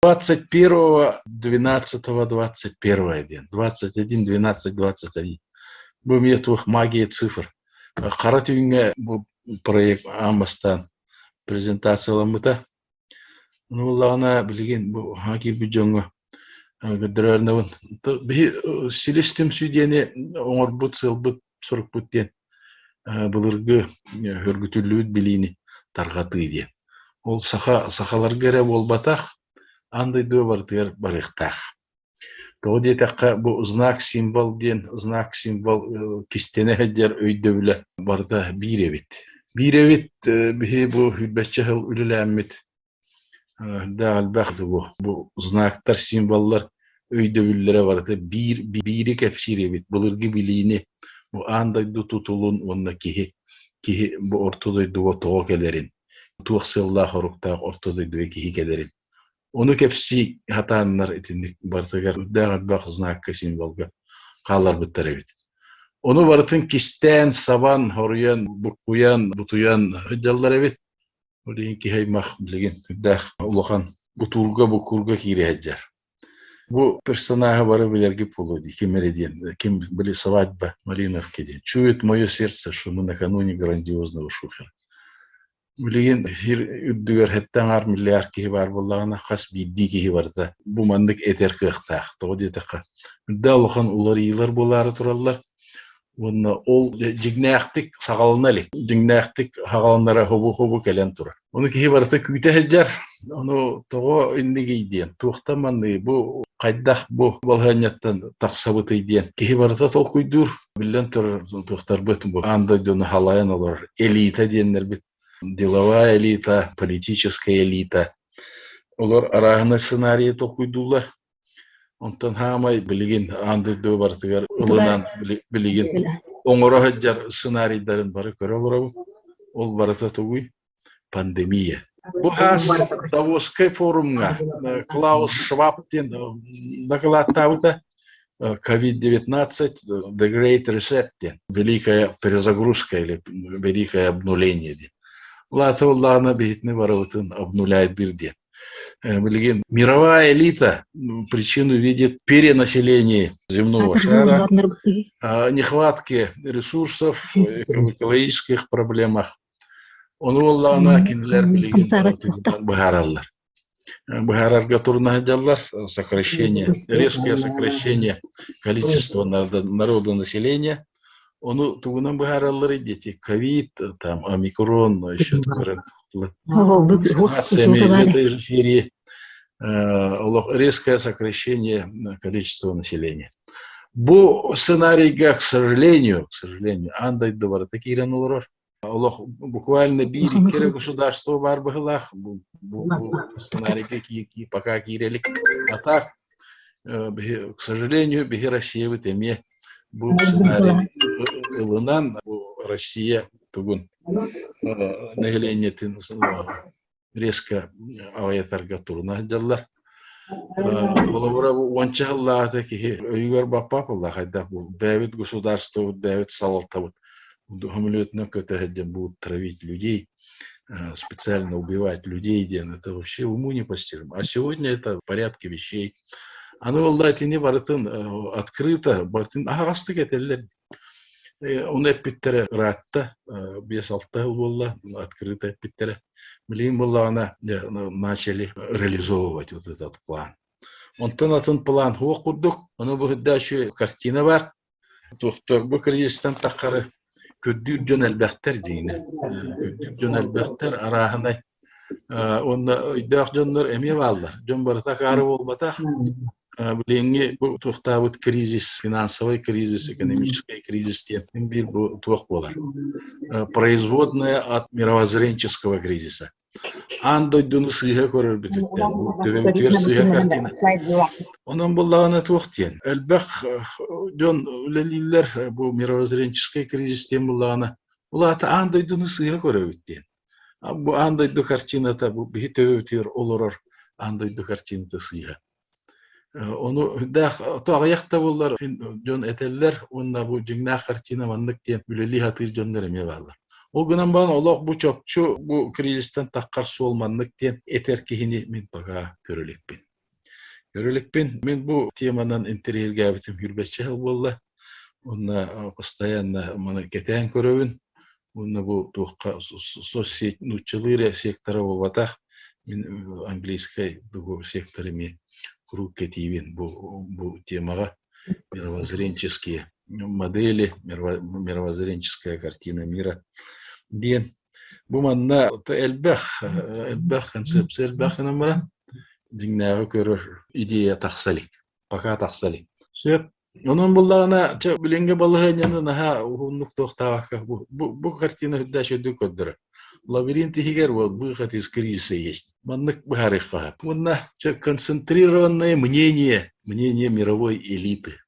21 12 21 диэн. 21 12 21. Бу эмиэ туох магия цифр. Хара түүҥҥэ бу проект аан бастаан презентацияламмыта. Ону буоллаҕына билигин бу хаҥа киирбит дьоҥҥо көрдөрөөрүнэбин. Биһи Силис түмсүү диэни оҥорбут сыалбыт сорукпут диэн былыргы хөргүтүллүбүт билиини тарҕатыы диэн. Ол саха сахаларга эрэ буолбатах, аан дойдуга барытыгар барыахтаах. Тоҕо диэтэххэ, бу знак символ диэн знак символ кистэнэ сылдьар өйдөбүлэ барыта биир эбит. Биир эбит биһи бу сүүрбэччэ сыл үлэлээммит Үрдээх элбэх бу бу знактар, символлар өйдөбүллэрэ барыта биир биири кэпсиир эбит. Былыргы билиини, бу аан дойду тутулун уонна киһи киһи бу орто дойдуга тоҕо кэлэрин, туох сыаллаах-соруктаах орто дойдуга киһи кэлэрин. Ону кэпсии сатааннар итинник барытыгар үрдээх элбэх знакка, символга хаалларбыттар эбит. Ону барытын кистээн, сабан, хоруйан, буккуйан, бутуйан сылдьаллар эбит. Ол иһин киһи аймах билигин сүрдээх улахан бутуурга буккуурга киирэ сылдьар. Бу персонаһы бары билэргит буолуо дии, ким эрэ диэн, ким были свадьба Малиновки диэн. Чует мое сердце, что мы накануне грандиозного шухера. Билигин сир үрдүгэр сэттэ аҥаар миллиард киһи баар буоллаҕына, хас биирдии киһи барыта бу маннык этэр кыахтаах. Тоҕо диэтэххэ, үрдээх улахан уларыйыылар буолаары тураллар. Уонна ол дьиҥнээхтик саҕалана илик. Дьиҥнээхтик саҕаланара хобу-хобу кэлэн турар. Ону киһи барыта күүтэ сылдьар. Ону тоҕо иннигий диэн, туохтан манныгый, бу хайдах бу балаһыанньаттан тахсабытый диэн киһи барыта толкуйдуур. Биллэн турар, туохтарбыт бу аан дойдуну халайан олорор элита диэннэрбит деловая элита, политическая элита. Олор арааһынай сценарийы толкуйдууллар. Онтон хаамай билигин аан дойду барытыгар ылынан билигин оҥоро сылдьар сценарийдарын бары көрө олоробут. Ол барыта тугуй? Пандемия. Бу хаас Давосскай форумҥа Клаус Шваб диэн дакылааттаабыта COVID-19 The Great Reset диэн Великая перезагрузка или Великое обнуление диэн. Улаата буоллаҕына биһитини барыбытын обнуляйдыыр диэн. Билигин мировая элита причину видит перенаселение земного шара, нехватке ресурсов, экологических проблемах. Ону буоллаҕына кинилэр билигин быһаараллар. Быһаарарга туруна сылдьаллар сокращение, резкое сокращение количества народонаселения. Ону тугунан быһаараллар дети ковид, там, омикрон, еще нациями из этой же серии резкое сокращение количества населения. Бу сценарийга, к сожалению, аан дойду барыта киирэн олорор. Олох буквально биир икки эрэ государство баар быһыылаах бу, бу, бу сценарийга пока киирэ илик. А так, к сожалению, биһи Россиябыт эмиэ бу сценарий ылынан бу Россия тугун нэһилиэнньэтин резко аҕыйатарга туруна сылдьаллар. Холобура, бу уонча сыллааҕыта киһи өйүгэр баппап ылла хайдах бу бэйэбит государствобыт, бэйэбит салалтабыт самолетынан көтө сылдьан будут травить людей, специально убивать людей диэн это вообще уму непостижимо. А сегодня это в порядке вещей. Аны буолла итини барытын открыто, барытын аһаҕастык этэллэр. Ону эппиттэрэ ыраатта, 5-6 сыл буолла, открыто эппиттэрэ. Билигин буоллаҕына начали реализовывать вот этот план. Онтон атын план суох курдук, ону бу үрдээччи картина бар. Туохтар бу кризистан таххары көрдүүр дьон элбэхтэр диинэ. Көрдүүр дьон элбэхтэр, арааһынай уонна өйдөөх дьоннор эмиэ бааллар. Дьон барыта акаары буолбатах. Билиҥҥи бу туохтаабыт кризис, финансовый кризис, экономический кризис диэн биир бу туох буолар. Производная от мировоззренческого кризиса. Аан дойдуну сыыһа көрөрбүтүттэн, төбөбүтүгэр сыыһа картина. Онон буллаҕына туох диэн, элбэх дьон үлэлииллэр бу мировоззренческий кризис диэн буллаҕына, ол аата аан дойдуну сыыһа көрөбүт диэн. Бу аан дойду картината, бу биһи төбөбүтүгэр олорор аан дойду картината сыыһа. Ону үрдээх то аҕыйах да буоллар дьон этэллэр уонна бу дьиҥнээх картина маннык диэн үлэлии сатыыр дьоннор эмиэ бааллар. Ол гынан баран олох бу чопчу бу кризистэн таххар суол маннык диэн этэр киһини мин пока көрө иликпин. Көрө иликпин. Мин бу теманан интэриэһиргээбитим сүүрбэччэ сыл буолла. Уонна постоянно маны кэтээн көрөбүн. Уонна бу туохха соцсеть нууччалыы эрэ сектора буолбатах. Мин английскай бу сектор эмиэ куруук кэтиибин бу темаҕа мировоззренческие модели, мировоззренческая картина мира диэн. Бу манна элбэх, элбэх концепция элбэх гынан баран, дьиҥнээҕи көрөр идея тахса илик. Пока тахса илик. Сөп. Онон буллаҕына, чэ, билиҥҥи балаһыанньаны наһаа уһуннук туохтаабакка бу картина үрдээх үрдүк көрдөрөр. Лабиринт иһигэр вот выход из кризиса есть. Маннык быһаарыахха. Уонна чэ, концентрированное мнение, мнение мировой элиты.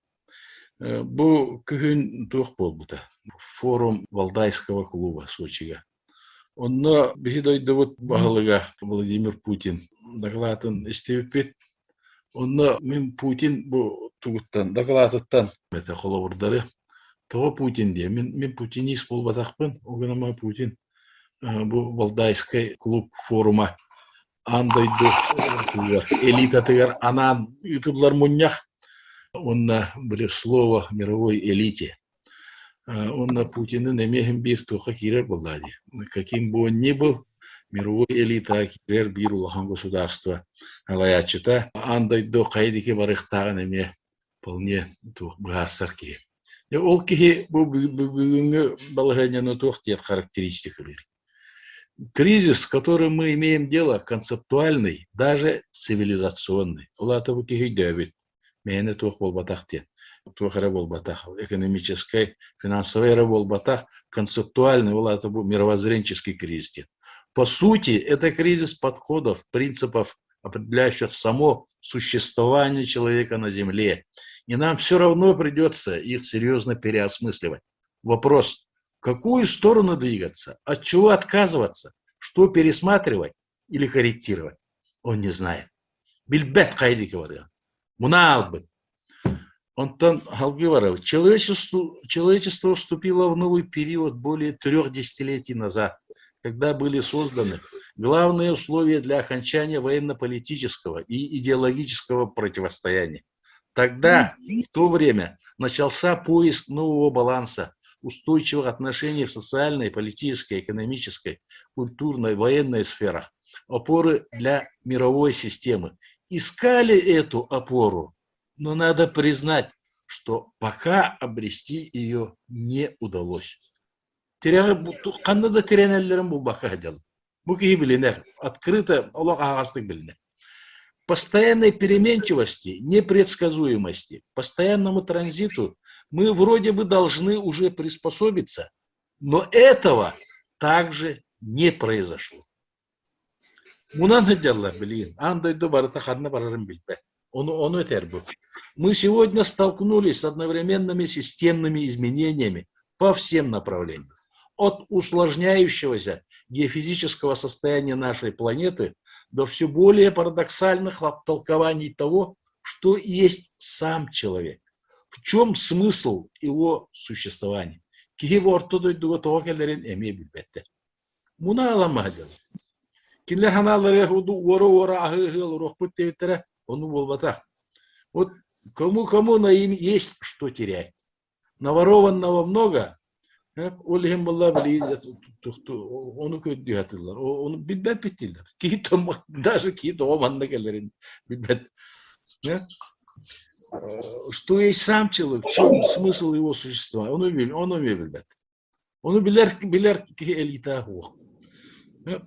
Бу күһүн туох буолбута? Форум Валдайского клуба Сочига. Онно биһи дойдубут баһылыга Владимир Путин дакылаатын истибиппит. Онно мин Путин бу тугуттан дакылаатыттан этэ холобурдары тоҕо Путин диye мин мин путинист буолбатахпын ол гынан Путин бу Валдайскай клуб форума аан дойду элитатыгар анаан ыытыллар мунньах уонна были слово мировой элите. Уонна Путинын эмиэ иһин биир туохха киирэр буоллаа дии. Каким бы он ни был, мировой элитаҕа киирэр биир улахан государство салайааччыта аан дойду хайа диэки барыахтааҕын эмиэ вполне туох быһаарсар киһи. Ол киһи бу бүгүҥҥү балаһыанньаны туох диэн характеристикалыыр? Кризис, с которым мы имеем дело, концептуальный, даже цивилизационный. Ол аата бу киһи өйдөөбүт. Мээнэ туох буолбатах диэн. Туох эрэ буолбатах. Экономическай, финансовай эрэ буолбатах, концептуальный, ол аата бу мировоззренческий кризис диэн. По сути, это кризис подходов, принципов, определяющих само существование человека на Земле. И нам все равно придется их серьезно переосмысливать. Вопрос, в какую сторону двигаться, от чего отказываться, что пересматривать или корректировать, он не знает. Билбэт хайа диэки барыан. Мунаалбыт. Онтон салгыы барабыт. Человечество вступило в новый период более 3 десятилетий назад, когда были созданы главные условия для окончания военно-политического и идеологического противостояния. Тогда, в то время, начался поиск нового баланса, устойчивых отношений в социальной, политической, экономической, культурной, военной сферах, опоры для мировой системы. Искали эту опору, но надо признать, что пока обрести ее не удалось. Ханна да тирэнэллэрин булбакка сылдьаллар. Бу киһи билинэр, открыто олох аһаҕастык билинэр. Постоянной переменчивости, непредсказуемости, постоянному транзиту мы вроде бы должны уже приспособиться, но этого также не произошло. Мунан сылдьаллар билигин. Аан дойду барыта ханна барарын билбэт. Ону этэр бу. Мы сегодня столкнулись с одновременными системными изменениями по всем направлениям. От усложняющегося геофизического состояния нашей планеты до все более парадоксальных толкований того, что есть сам человек. В чем смысл его существования? Киһи орто дойдуга тоҕо кэлэрин эмиэ билбэттэр. Муна аламаһа дьон. Кинилэр санааларыгар уора-уора аһыы-аһыы олоруохпут диэбиттэрэ, ону буолбатах. Вот кому-кому на им есть что терять. Наворованного много, ол иһин буолла билигин ону көрдүү сатыыллар. Ону билбэппит дииллэр. Киһи даже киһи тоҕо манна кэлэрин билбэт. Что есть сам человек, в чем смысл его существования, ону билбэт. Ону билэр, билэр киһи элита суох.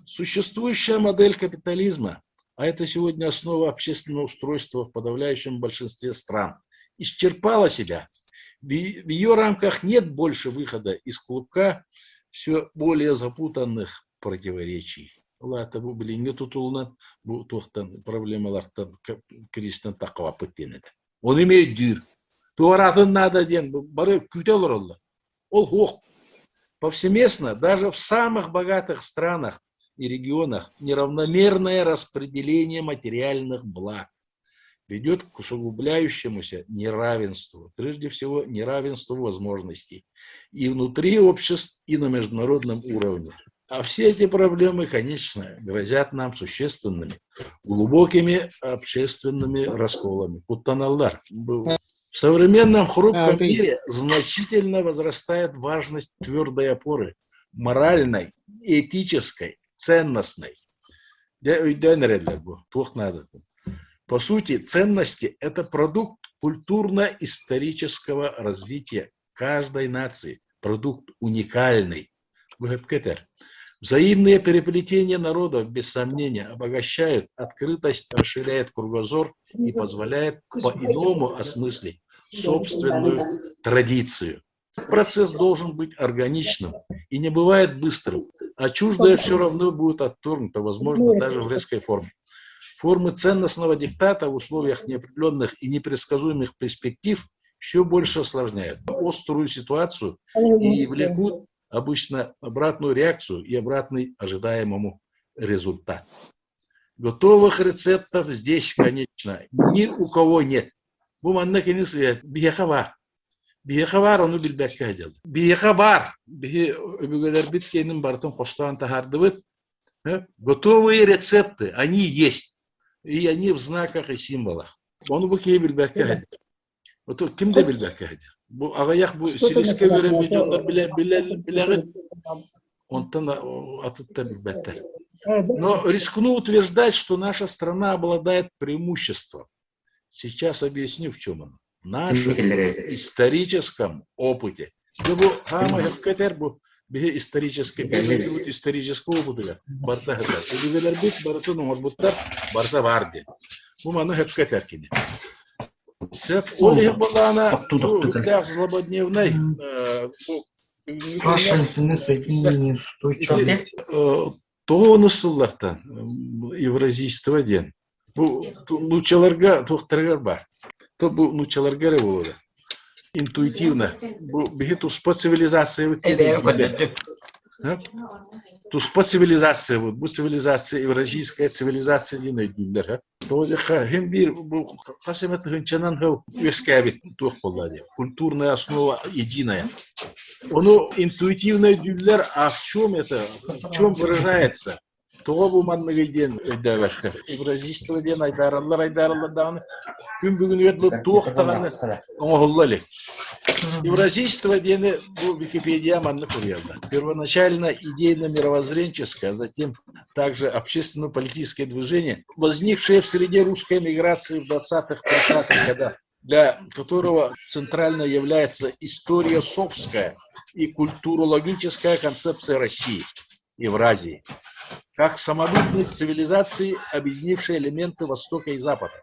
Существующая модель капитализма, а это сегодня основа общественного устройства в подавляющем большинстве стран, исчерпала себя. В ее рамках нет больше выхода из клубка все более запутанных противоречий. Ол аата бу билиҥҥи тутулунан бу туохтан проблемалартан кризистэн таххыбаппыт диэн этэ. Ону эмиэ өйдүүр. Туоратын наада диэн бары күүтэ олороллор. Ол суох. Повсеместно, даже в самых богатых странах и регионах неравномерное распределение материальных благ ведет к усугубляющемуся неравенству, прежде всего неравенству возможностей и внутри обществ, и на международном уровне. А все эти проблемы, конечно, грозят нам существенными, глубокими общественными расколами. Куттаналлар. В современном хрупком мире значительно возрастает важность твердой опоры, моральной, этической, ценностной. Дьэ өйдөөн эрэллэр бу, туох наадатын. По сути, ценности – это продукт культурно-исторического развития каждой нации, продукт уникальный. Бу Взаимные переплетения народов, без сомнения, обогащают, открытость расширяет кругозор и позволяет по-иному осмыслить собственную традицию. Процесс должен быть органичным и не бывает быстрым, а чуждое все равно будет отторгнуто, возможно, даже в резкой форме. Формы ценностного диктата в условиях неопределенных и непредсказуемых перспектив еще больше осложняют острую ситуацию и влекут обычно обратную реакцию и обратный ожидаемому результат. Готовых рецептов здесь, конечно, ни у кого нет. Бу манна кини биһиэхэ баар. Биһиэхэ баар, ону билбэккэ сылдьаллар. Биһиэхэ баар. Биһи өбүгэлэрбит киэнин барытын хостоон таһаардыбыт. Готовые рецепты, они есть. И они в знаках и символах. Ону бу киһи билбэккэ сылдьар. Ото ким да билбэккэ сылдьар. Бу аҕыйах бу силискэ үөрэммит дьоннор билэҕит. Онтон атыттар билбэттэр. Но рискну утверждать, что наша страна обладает преимуществом. Сейчас объясню, в чем оно. В нашем историческом опыте. Бу хаама хөккөтер бу биһи исторический исторический опытыгар барыта сытар. Өбүгэлэрбит барытын оҥорбуттар, барыта баар диэн. Бу маны хөккөтөр кини. Сөп, ол иһин буоллаҕына, бу үктээх злободневнай Ваше интернет-соединение устойчиво. Тоҕо онус сыллартан евразийство диэн. Бу нууччаларга туохтарыгар баар. То бу нууччаларга эрэ буолуо. Интуитивно. Бу биһи туспа цивилизациябыт диэн Туспа цивилизация бу. Бу цивилизация евразийская цивилизация диэн өйдүүллэр. Тоҕо диэххэ иһин биир бу хас эмэ тыһыынчанан сыл үөскээбит туох буолла диye. Культурная основа единая. Ону интуитивно өйдүүллэр, а в чем это, в чем выражается? Тоҕо бу манныгый диэн өйдөөбөттөр. Евразийство диэн айдаараллар айдаараллар даҕаны күн бүгүнүгэр дылы туох даҕаны оҥоһулла илик. Евразийство диэни бу Википедия маннык суруйаллар. Первоначально идейно-мировоззренческое, а затем также общественно-политическое движение, возникшее в среде русской миграции в 20-х-30-х годах, для которого центрально является история совская и культурологическая концепция России, Евразии, как самобытной цивилизации, объединившей элементы Востока и Запада,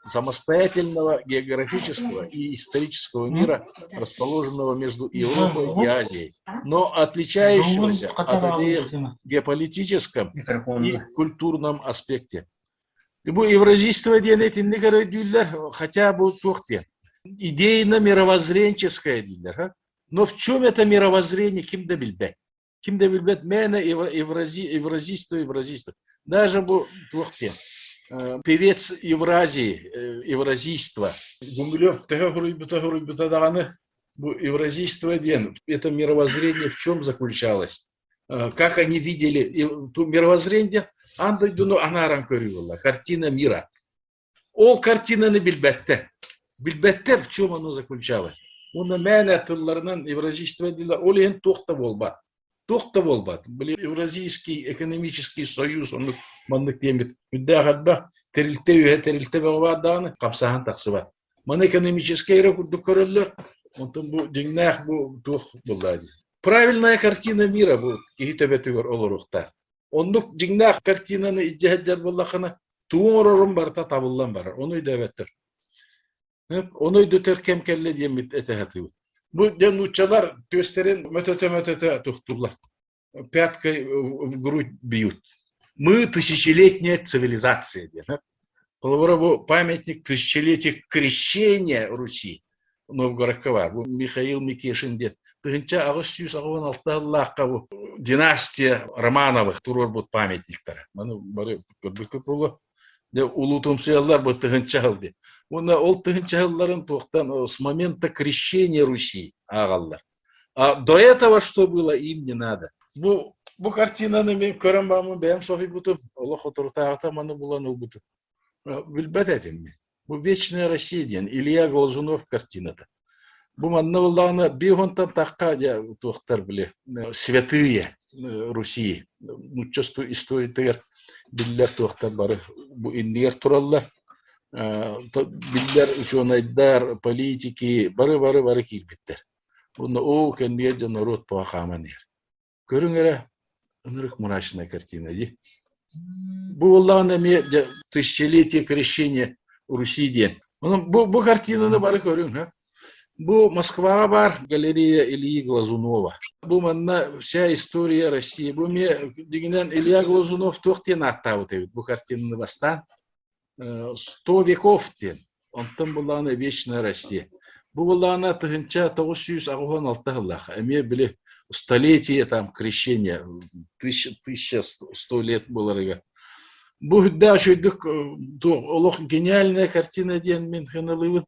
самостоятельного географического и исторического мира, расположенного между Европой и Азией, но отличающегося от обеих в геополитическом и культурном аспекте. Бу евразийство диэн итинник эрэ өйдүүллэр, хотя бу туох диэн. Идейно-мировоззренческое дииллэр. Но в чем это мировоззрение, ким да билбэт. Ким да билбэт, мээнэ евразийство, евразийство. Даже бу туох диэн. Певец Евразии, евразийство. Гумилев төһө суруйбута суруйбута даҕаны бу евразийство диэн это мировоззрение в чем заключалось? Как они видели мировоззрение аан дойдуну анааран көрүү буолла картина мира. Ол картинаны билбэттэр. Билбэттэр в чем оно заключалось. Уонна мээнэ тылларынан евразийство дииллэр, ол иһин туох да буолбат. Туох да буолбат. Били Евразийский экономический союз оннук маннык диэммит үрдээх элбэх тэрилтэ үһэ тэрилтэ бөҕө баар даҕаны хамсааһын тахсыбат. Маны экономическэй эрэ курдук көрөллөр. Онтон бу дьиҥнээх бу туох буолла дии. Правильная картина мира бу киһи төбөтүгэр олоруохтаах. Оннук дьиҥнээх картинаны илдьэ сылдьар буоллаххына, тугу оҥорорун барыта табыллан барар. Ону өйдөөбөттөр. Ону өйдөтөр кэм кэллэ диэммит этэ сатыыбыт. Бу дьэ нууччалар түөстэрин мөтөтө-мөтөтө тухтуллар. Пяткой в грудь бьют. Мы тысячелетняя цивилизация диэн. Холобура бу памятник тысячелетию крещения Руси Новгородка баар. Бу Михаил Микешин диэн 1886 сыллаахха бу династия Романовых туруорбут памятниктара. Маны бары көрбүккүт буолуо. Дьэ улуутумсуйаллар бу тыһыынча сыл диэн. Уонна ол тыһыынча сылларын туохтан с момента крещения Руси ааҕаллар. А до этого что было, им не надо. Бу Бу картинаны мен көрөн бааммын бэйэм соһуйбутум, олох соторутааҕыта маны булан ылбытым. Билбэт этим мин. Бу «Вечная Россия» диэн Илья Глазунов картината. Бу манна буоллаҕына биир тахха дьэ туохтар били святые Руси нуучча историятыгар биллэр туохтар бары бу иннигэр тураллар. Биллэр учуонайдар, политики бары-бары-бары киирбиттэр. Уонна ол кэннигэр дьон норуот буола хааман иһэр. Көрүҥ эрэ, ынырык мрачная картина дии. Бу буоллаҕына эмиэ дьэ тысячелетие крещения Руси диэн. Онон бу, бу картинаны бары көрүҥ, ха. Бу Москваҕа баар галерея Ильи Глазунова. Бу манна вся история России. Бу эмиэ дьиҥинэн Илья Глазунов туох диэн ааттаабыт эбит бу картинаны бастаан. Сто веков диэн. Онтон буллаҕына Вечная Россия. Бу буллаҕына 1986 сыллаах. Эмиэ били столетие там крещения, 1100 лет буоларыгар. Бу үрдээх үчүгэйдик олох гениальная картина диэн мин сыаналыыбын.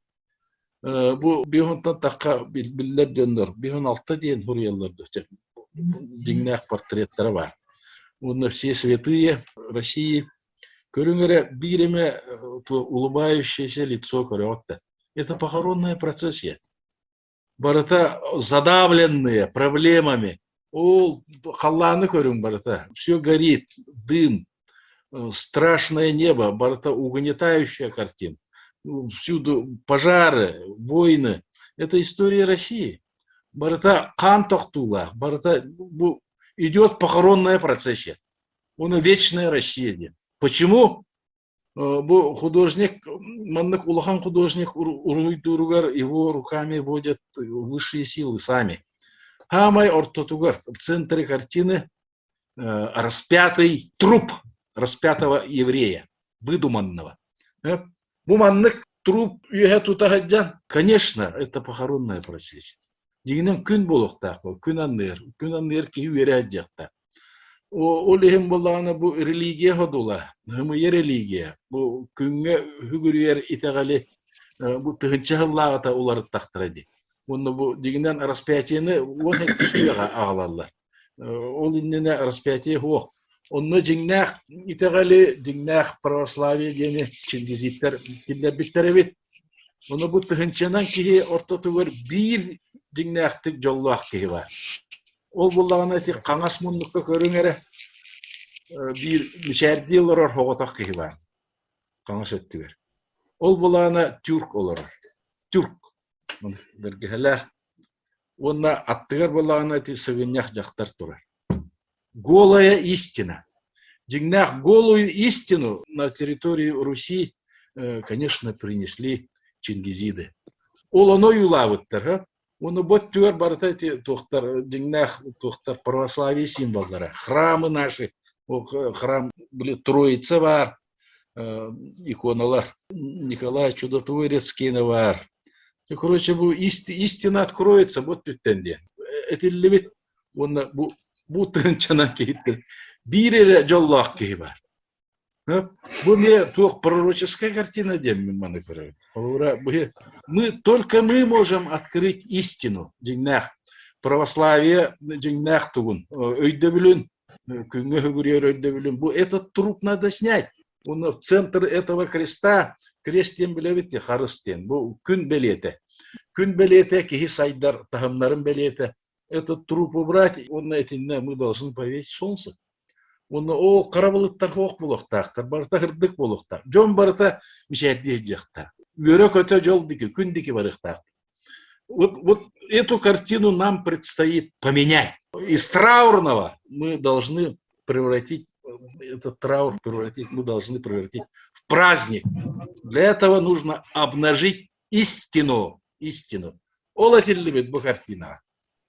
Бу биһунтан тахха биллэр дьоннор биһун алта диэн суруйаллар дьиҥнээх портреттара баар. Уонна все святые России Көрүҥ эрэ биир эмэ улыбающееся лицо көрөҕүт да. Это похоронная процессия. Барыта задавленные проблемами. Ол халлааны көрүҥ барыта. Все горит, дым, страшное небо, барыта угнетающая картина. Всюду пожары, войны. Это история России. Барыта хаан тохтуулаах, барыта бу идет похоронная процессия. Уонна Вечная Россия диэн. Почему? Бу художник, маннык улахан художник уруһуйдууругар его руками водят высшие силы сами. Хаамай ортотугар в центре картины распятый труп распятого еврея, выдуманного. Бу маннык труп үөһэ тута сылдьан, конечно, это похоронная процессия. Дьиҥинэн күн буолуохтаах буол, күн анныгар, күн анныгар киһи үөрэ сылдьыахтаах. Ол иһин буоллаҕына бу религия содула, һымыйа религия, бу күҥҥэ үгүрүйэр итэҕэли бу тыһыынча сыллааҕыта уларыттахтара дии. Уонна бу дьиҥинэн распятиены 17 үйэҕэ аҕалаллар. Ол иннинэ распятие суох. Онно дьиҥнээх итэҕэли, дьиҥнээх православие диэни чингизиттэр киллэрбиттэр эбит. Ону бу тыһыынчанан киһи ортотугар биир дьиҥнээхтик дьоллоох киһи баар. Ол буоллаҕына ити хаҥас муннукка көрүҥ эрэ, биир мичээрдии олорор соҕотох киһи баар хаҥас өттүгэр. Ол буоллаҕына тюрк олорор. Тюрк. Бэргэһэлээх уонна аттыгар буоллаҕына ити сыгынньах дьахтар турар. Голая истина. Дьиҥнээх голую истину на территории Руси, конечно, принесли чингизиды. Ол ону ойуулаабыттар, Уонна бу өттүгэр барыта ити туохтар дьиҥнээх туохтар православие символлара. Храмы наши, храм били Троица баар, иконалар. Николай Чудотворец киэнэ баар. Короче, бу истина откроется вот түттэн диэн. Этиллибит уонна бу бу тыһыынчанан киһиттэн биир эрэ дьоллоох киһи баар. Бу эмиэ туох пророческая картина диэн мин маны көрөбүн. Холобура, мы только мы можем открыть истину дьиҥнээх православие дьиҥнээх тугун өйдөбүлүн күҥҥэ үгүрүйэр өйдөбүлүн бу этот труп надо снять. Уонна в центр этого креста крест диэн билэбит дии харыс диэн бу күн бэлиэтэ. Күн бэлиэтэ киһи сайдар таһымнарын бэлиэтэ. Этот труп убрать уонна итиннэ мы должны повесить солнце. Уонна ол хара былыттар суох буолуохтаахтар, барыта сырдык буолуохтаах. Дьон барыта мичээрдии сылдьыахтаах. Үөрэ-көтө дьол диэки, күн диэки барыахтаах. Вот, вот эту картину нам предстоит поменять. Из траурного мы должны превратить, этот траур превратить, мы должны превратить в праздник. Для этого нужно обнажить истину, истину. Ол этиллибит бу картина.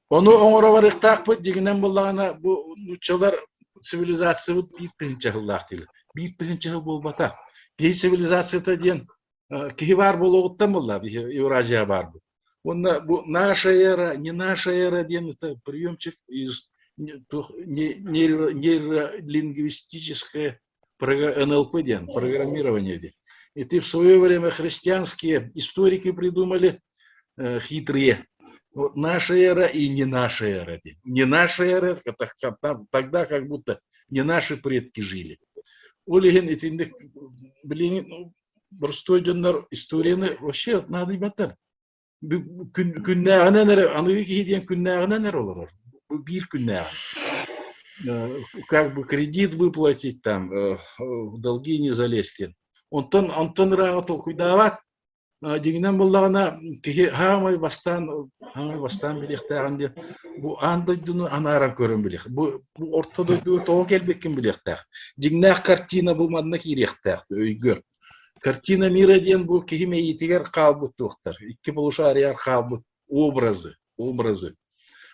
Ону оҥоро барыахтаахпыт дьиҥинэн буоллаҕына бу нууччалар цивилизациябыт биир тыһыынча сыллаах дииллэр. Биир тыһыынча сыл буолбатах. Киһи цивилизацията диэн киһи баар буолуоҕуттан буолла биһи Евразия баарбыт. Уонна бу наша эра, не наша эра диэн это приемчик из нейролингвистическое НЛП диэн, программирование диэн. И ты в свое время христианские историки придумали хитрые. Вот наша эра и не наша эра. Не наша эра, тогда как будто не наши предки жили. Ол иһин итинник билигин боростуой дьоннор историяны вообще наадыйбаттар. Күннээҕинэн эрэ аныгы киһи диэн күннээҕинэн эрэ олорор. Бу биир күннээҕин. Как бы кредит выплатить там, в долги не залезть диэн. Онтон онтон ырааҕы толкуйдаабат. Дьиҥинэн буоллаҕына, киһи хаамай бастаан хаамай бастаан билиэхтээҕин диэн бу аан дойдуну анааран көрөн билиэх. Бу, бу орто дойдуга тоҕо кэлбиккин билиэхтээх. Дьиҥнээх картина бу манна киириэхтээх өйгөр. Картина мира диэн бу киһи мэйиитигэр хаалбыт туохтар, икки полушарияр хаалбыт образы, образы.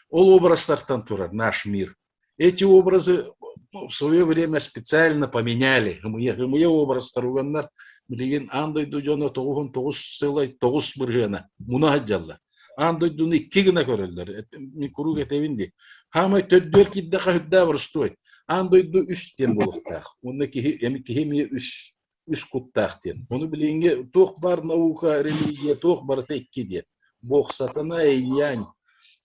Ол образтартан турар наш мир. Эти образы в свое время специально поменяли. Ымыйа образтар уганнар билигин аан дойду дьоно тоҕуһун тоҕус сылай тоҕус бырыһыана муна сылдьаллар. Аан дойдуну икки гына көрөллөр. Мин куруук этэбин дии. Хаамай төрдүөр киирдэххэ үрдээх боростуой. Аан дойду үс диэн буолуохтаах. Уонна киһи киһи эмиэ үс үс куттаах диэн. Ону билиҥҥи туох баар наука, религия, туох барыта икки диэн. Бог, сатана, инь-янь,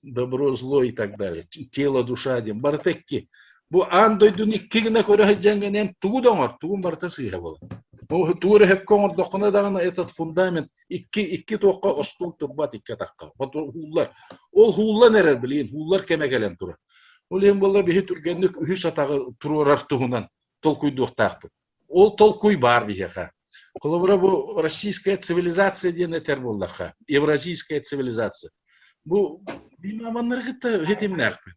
добро, зло и так далее. Тело, душа диэн. Барыта икки. Бу аан дойдуну икки гына көрө сылдьаҥҥын эн тугу да оҥор, тугун барыта сыыһа буолар. Тугу эрэ сөпкө оҥордоххуна даҕаны этот фундамент икки икки туохха остуол турбат икки атахха. Хууллар. Ол хууллан эрэр билигин, хууллар кэмэ кэлэн турар. Ол иһин буолла биһи түргэнник үһүс атаҕы туруорар туһунан толкуйдуохтаахпыт. Ол толкуй баар биһиэхэ. Холобура, бу российская цивилизация диэн этэр буоллахха, евразийская цивилизация. Бу бимаманнары кытта хитимнээхпит.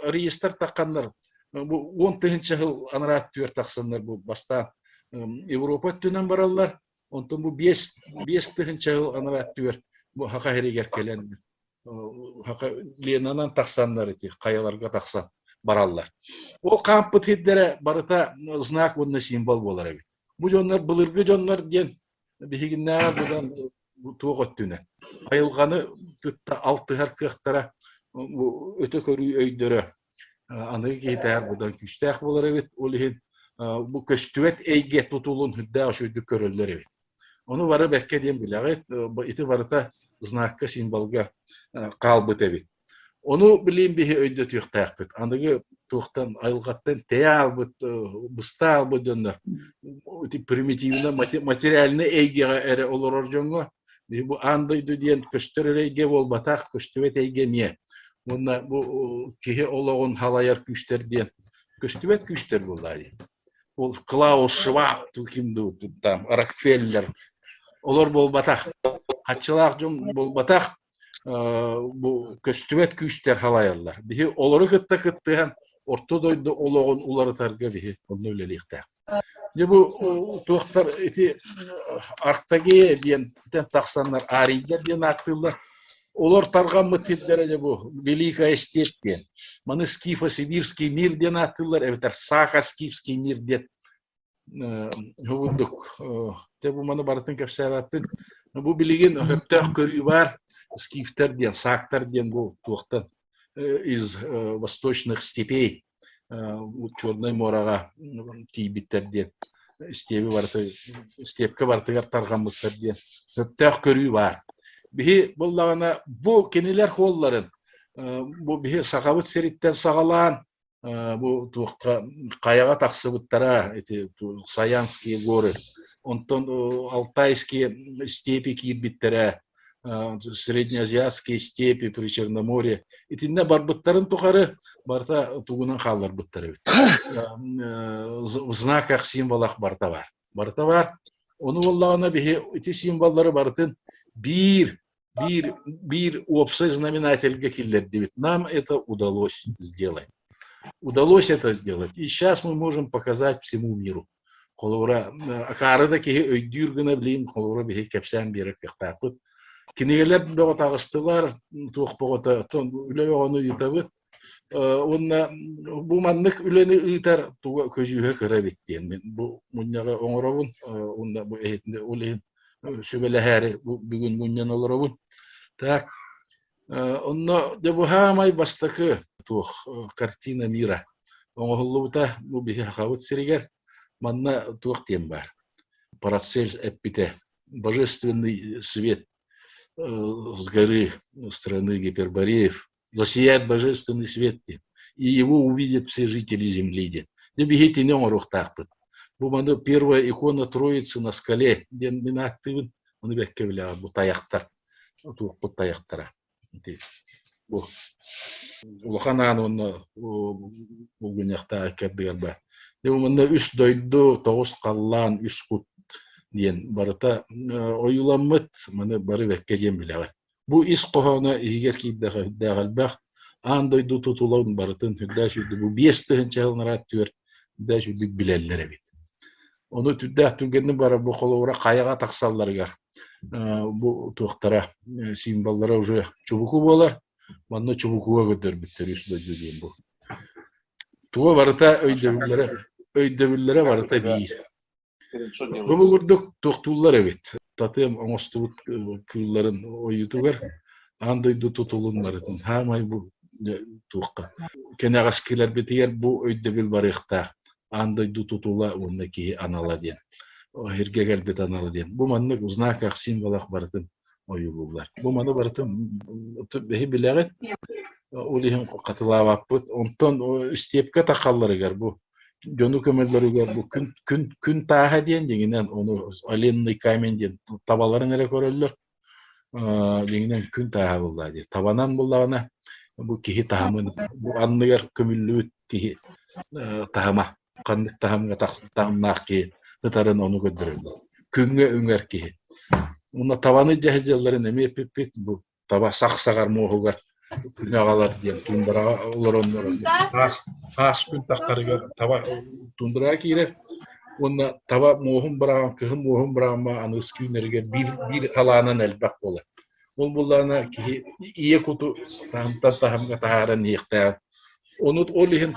Реестр тахханнар бу уон тыһыынча сыл анараа өттүгэр тахсаннар бу бастаан Европа өттүнэн бараллар. Онтон бу биэс биэс тыһыынча сыл анараа өттүгэр бу Хаха сиригэр кэлэн Ленанан тахсаннар ити хайаларга тахсан бараллар. Ол хаампыт сирдэрэ барыта знак уонна символ буолар эбит. Бу дьоннор былыргы дьоннор диэн биһигиннээҕэр будан туох өттүнэн айылҕаны кытта алтыһар кыахтара өтө көрүү өйдөрө аныгы киһитээҕэр будан күүстээх буолар эбит. Ол иһин бу көстүбэт эйгэ тутулун үрдээх үчүгэйдик көрөллөр эбит. Ону бары бэккэ диэн билэҕит, ити барыта знакка, символга хаалбыт эбит. Ону билиим биһи өйдөтүөхтээхпит. Аныгы туохтан айылҕаттан тэйэ аалбыт, быста аалбыт дьоннор ити примитивно материальнай эйгэҕэ эрэ олорор дьоҥҥо бу аан дойду диэн көстөр эрэ эйгэ буолбатах, көстүбэт эйгэ эмиэ. Уонна бу киһи олоҕун халайар күүстэр диэн көстүбэт күүстэр буоллаа дии. Ол Клаус Шваб ким дуу там Рокфеллер олор буолбатах. Хаччылаах дьон буолбатах бу көстүбэт күүстэр халайаллар. Биһи олору кытта кыттыһан орто дойду олоҕун уларытарга биһи онно үлэлиэхтээх. Дьэ бу туохтар ити Артагея диэн тахсаннар арийдар диэн ааттыыллар. Олор тарҕаммыт сирдэрэ дьэ бу Великая степь диэн. Маны Скифо-Сибирский мир диэн ааттыыллар эбэтэр Саха-Скифский мир диэн курдук дьэ бу маны барытын кэпсээбэппин. Бу билигин сөптөөх көрүү баар скифтэр диэн, саактар диэн бу туохтан из восточных степей Чернай муораҕа тиийбиттэр диэн степи барыта степкэ барытыгар тарҕаммыттар диэн сөптөөх көрүү баар. Биһи буоллаҕына бу кинилэр хуолларын бу биһи Сахабыт сириттэн саҕалаан бу туохха хайаҕа тахсыбыттара ити Саянские горы онтон Алтайские степи киирбиттэрэ среднеазиатские степи при Черноморье итиннэ барбыттарын тухары барыта тугунан хаалларбыттар эбит в знаках символах барыта бар барыта бар ону буоллаҕына биһи ити символлары барытын биир биир биир уопсай знаменательгэ киллэрдибит нам это удалось сделать удалось это сделать и сейчас мы можем показать всему миру Холобура, акаары да киһи өйдүүр гына билиим, холобура биһи кэпсээн биэрэр кыахтаахпыт. Кинигэлэр бөҕө таҕыстылар, туох бөҕөтө, үлэ бөҕөнү ыытабыт. Уонна бу маннык үлэни ыытар туга көдьүүһэ кыра эбит диэн мин бу мунньаҕы оҥоробун уонна бу иһитинэ ол иһин сүбэлэһээри бу бүгүн мунньан олоробун. Так, Онно дьэ бу саамай бастакы туох картина мира оҥоһуллубута бу биһи Сахабыт сиригэр манна туох диэн баар Парацель эппитэ божественный свет. с горы страны Гипербореев засияет божественный свет диэн. И его увидят все жители земли диэн. Дьэ биһи итини оҥоруохтаахпыт. Бу маны первая икона Троицы на скале диэн мин ааттыыбын. Ону бэккэ билэҕин бу тайахтар. Туохпут тайахтара. Ити бу улахан аан уонна булгунньахтаах икки баар. Дьэ бу манна үс дойду, тоҕус халлаан, үс кут диэн барыта ойууламмыт. Маны бары бэккэ диэн билэҕин. Бу ис хоһооно иһигэр киирдэхэ үрдээх элбэх, аан дойду тутулун барытын үрдээх үрдүк бу 5000 сыл түөр үрдээх үрдүк билэллэр эбит. Ону түрдээх түргэнник бара бу холобура хайаҕа тахсалларыгар бу туохтара символлара уже чубуку буолар. Манна чубукуга көрдөрбүттэр үс дойду диэн бу. Туга барыта өйдөбүллэрэ өйдөбүллэрэ барыта биир. Бу курдук туохтууллар эбит. Татыам оҥостубут кыылларын ойуутугар аан дойду тутулун барытын хаамай бу туохха кэнэҕэскилэрбитигэр бу өйдөбүл барыахтаах. Аан дойду тутула уонна киһи анала диэн. Сиргэ кэлбит анала диэн. Бу маннык знаках, символах барытын ойуулууллар. Бу маны барытын бэһи билэҕит. Ол иһин хатылаабаппыт. Онтон истиэпкэ тахалларыгар бу дьону көмөллөрүгэр бу күн күн күн тааһа диэн дьиҥинэн ону оленный камень диэн табаларын эрэ көрөллөр. Дьиҥинэн күн тааһа буоллаа дии. Табанан буллаҕына бу киһи таһымын бу анныгар көмүллүбүт киһи таһыма ханнык таһымҥа таһымнаах киһи ытарын ону көрдөрөллөр. Күҥҥэ үҥэр киһи. Уонна табаны дьаһдьалларын эмиэ эппиппит бу таба сах-саҕар муоһугар күнү аҕалар диэн туундараҕа олороннор хаас хаас күн таххарыгар таба туундараҕа киирэр уонна таба муоһун быраҕан кыһын муоһун быраҕамма аныгыс түүннэригэр биир биир халаанан элбэх буолар. Ол буоллаҕына киһи ийэ куту таһымтан таһымҥа таһааран иһиэхтээҕин. Ону ол иһин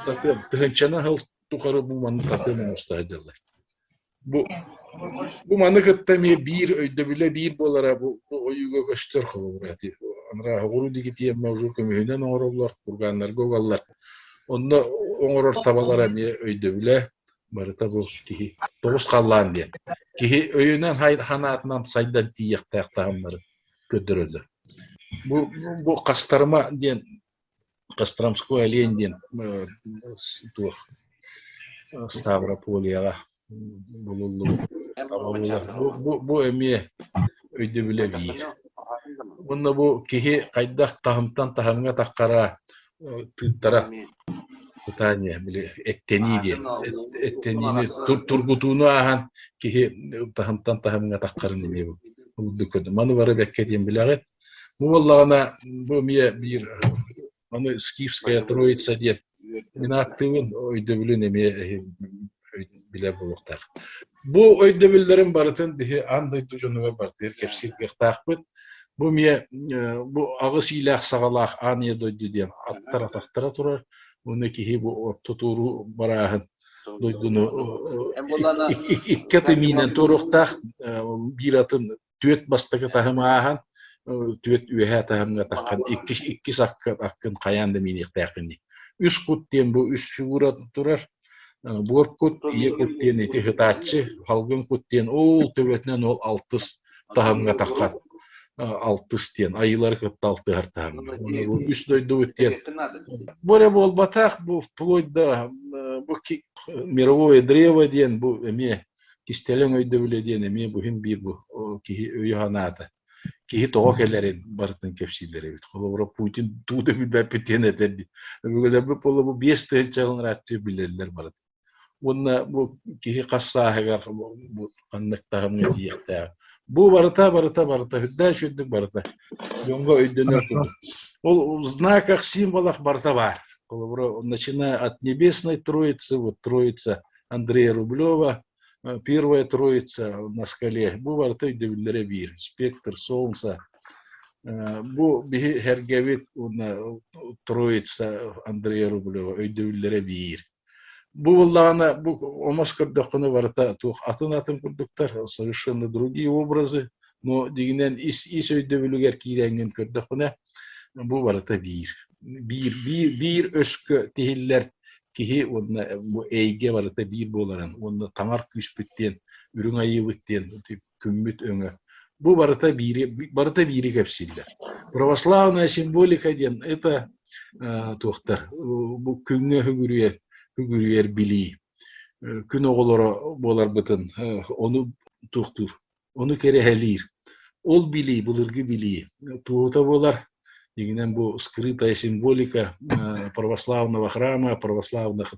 тыһыынчанан сыл тухары бу маннык татыам оҥосто сылдьаллар. Бу бу маны кытта эмиэ биир өйдөбүлэ биир буолара бу, бу ойууга көстөр холобура ити анараа оҕуруу диэки тиэмэ уже көмүһүнэн оҥороллор, кургааннарга угаллар. Онно оҥорор табалара эмиэ өйдөбүлэ барыта бу киһи тоҕус халлаан диэн. Киһи өйүнэн ханаатынан сайдан тиийиэхтээх таһымнары көрдөрөллөр. Бу бу хастарыма диэн Костромской олень диэн туох Ставрополияҕа булуллубут. Бу, бу эмиэ өйдөбүлэ биир. Уонна бу киһи хайдах таһымтан таһымҥа таххара тыыттара пытание били эттэнии диэн эттэниини тургутууну ааһан киһи таһымтан таһымҥа таххарын эмиэ бу маны бары бэккэ диэн билэҕит. Бу буоллаҕына бу эмиэ биир аны скифская троица диэн мин ааттыыбын өйдөбүлүн эмиэ билэр буолуохтаах. Бу өйдөбүллэрин барытын биһи аан дойду дьонугар барытыгар кэпсиир кыахтаахпыт. Бу эмиэ бу аҕыс иилээх саҕалаах аан ийэ дойду диэн аттар атахтара турар. Уонна киһи бу орто туоруу барааһын дойдуну икки аты миинэн туоруохтаах биир атын түөрт бастакы таһым ааһан түөрт үөһээ таһымҥа таххан иккис иккис акка аккын хайаан да мииниэхтээхпин дии. Үс кут диэн бу үс фигура турар. Буор кут, ийэ кут диэн ити ытааччы, халгын кут диэн ол төбөтүнэн ол алтыс таһымҥа таххан алтыс диэн айыылары кытта алтыһар таһымҥа. Бу үс дойдубут диэн. Бу эрэ буолбатах, бу вплоть до бу мировое древо диэн бу эмиэ кистэлэҥ өйдөбүлэ диэн эмиэ бу иһин биир бу киһи өйө-санаата. Киһи тоҕо кэлэрин барытын кэпсииллэр эбит. Холобура, Путин туу да билбэппит диэн этэр дии. Өбүгэлэрбит буолла бу 5000 ырааттыы билэллэр барытын. Уонна бу киһи хас сааһыгар бу ханнык таһымҥа тиийиэхтээх. Бу барыта, барыта, барыта, үрдээх үчүгдүк барыта. Дьоҥҥо өйдөнөр курдук. Ол в знаках, символах барыта баар. Холобура, начиная от Небесной Троицы, вот Троица Андрея Рублева, Первая Троица на скале. Бу барыта өйдөбүллэрэ биир. Спектр солнца. Бу биһи сэргэбит уонна Троица Андрея Рублева өйдөбүллэрэ биир. Бу буоллаҕына бу омос көрдөххүнэ барыта туох атын-атын курдуктар, совершенно другие образы, но дьиҥинэн ис ис өйдөбүлүгэр киирэҥҥин көрдөххүнэ бу барыта биир. Биир биир биир өскө тиһиллэр киһи уонна бу эйгэ барыта биир буоларын уонна таҥар күүспүт диэн үрүҥ айыыбыт диэн күммүт өҥө. Бу барыта биири, барыта биири кэпсииллэр. Православная символика диэн это туохтар бу күҥҥэ үгүрүйэр, үгүрүйэр билии. Күн оҕолоро буоларбытын ону туохтуур, ону кэрэһэлиир. Ол билии, былыргы билии туоһута буолар. Дьиҥинэн бу скрытая символика православного храма, православных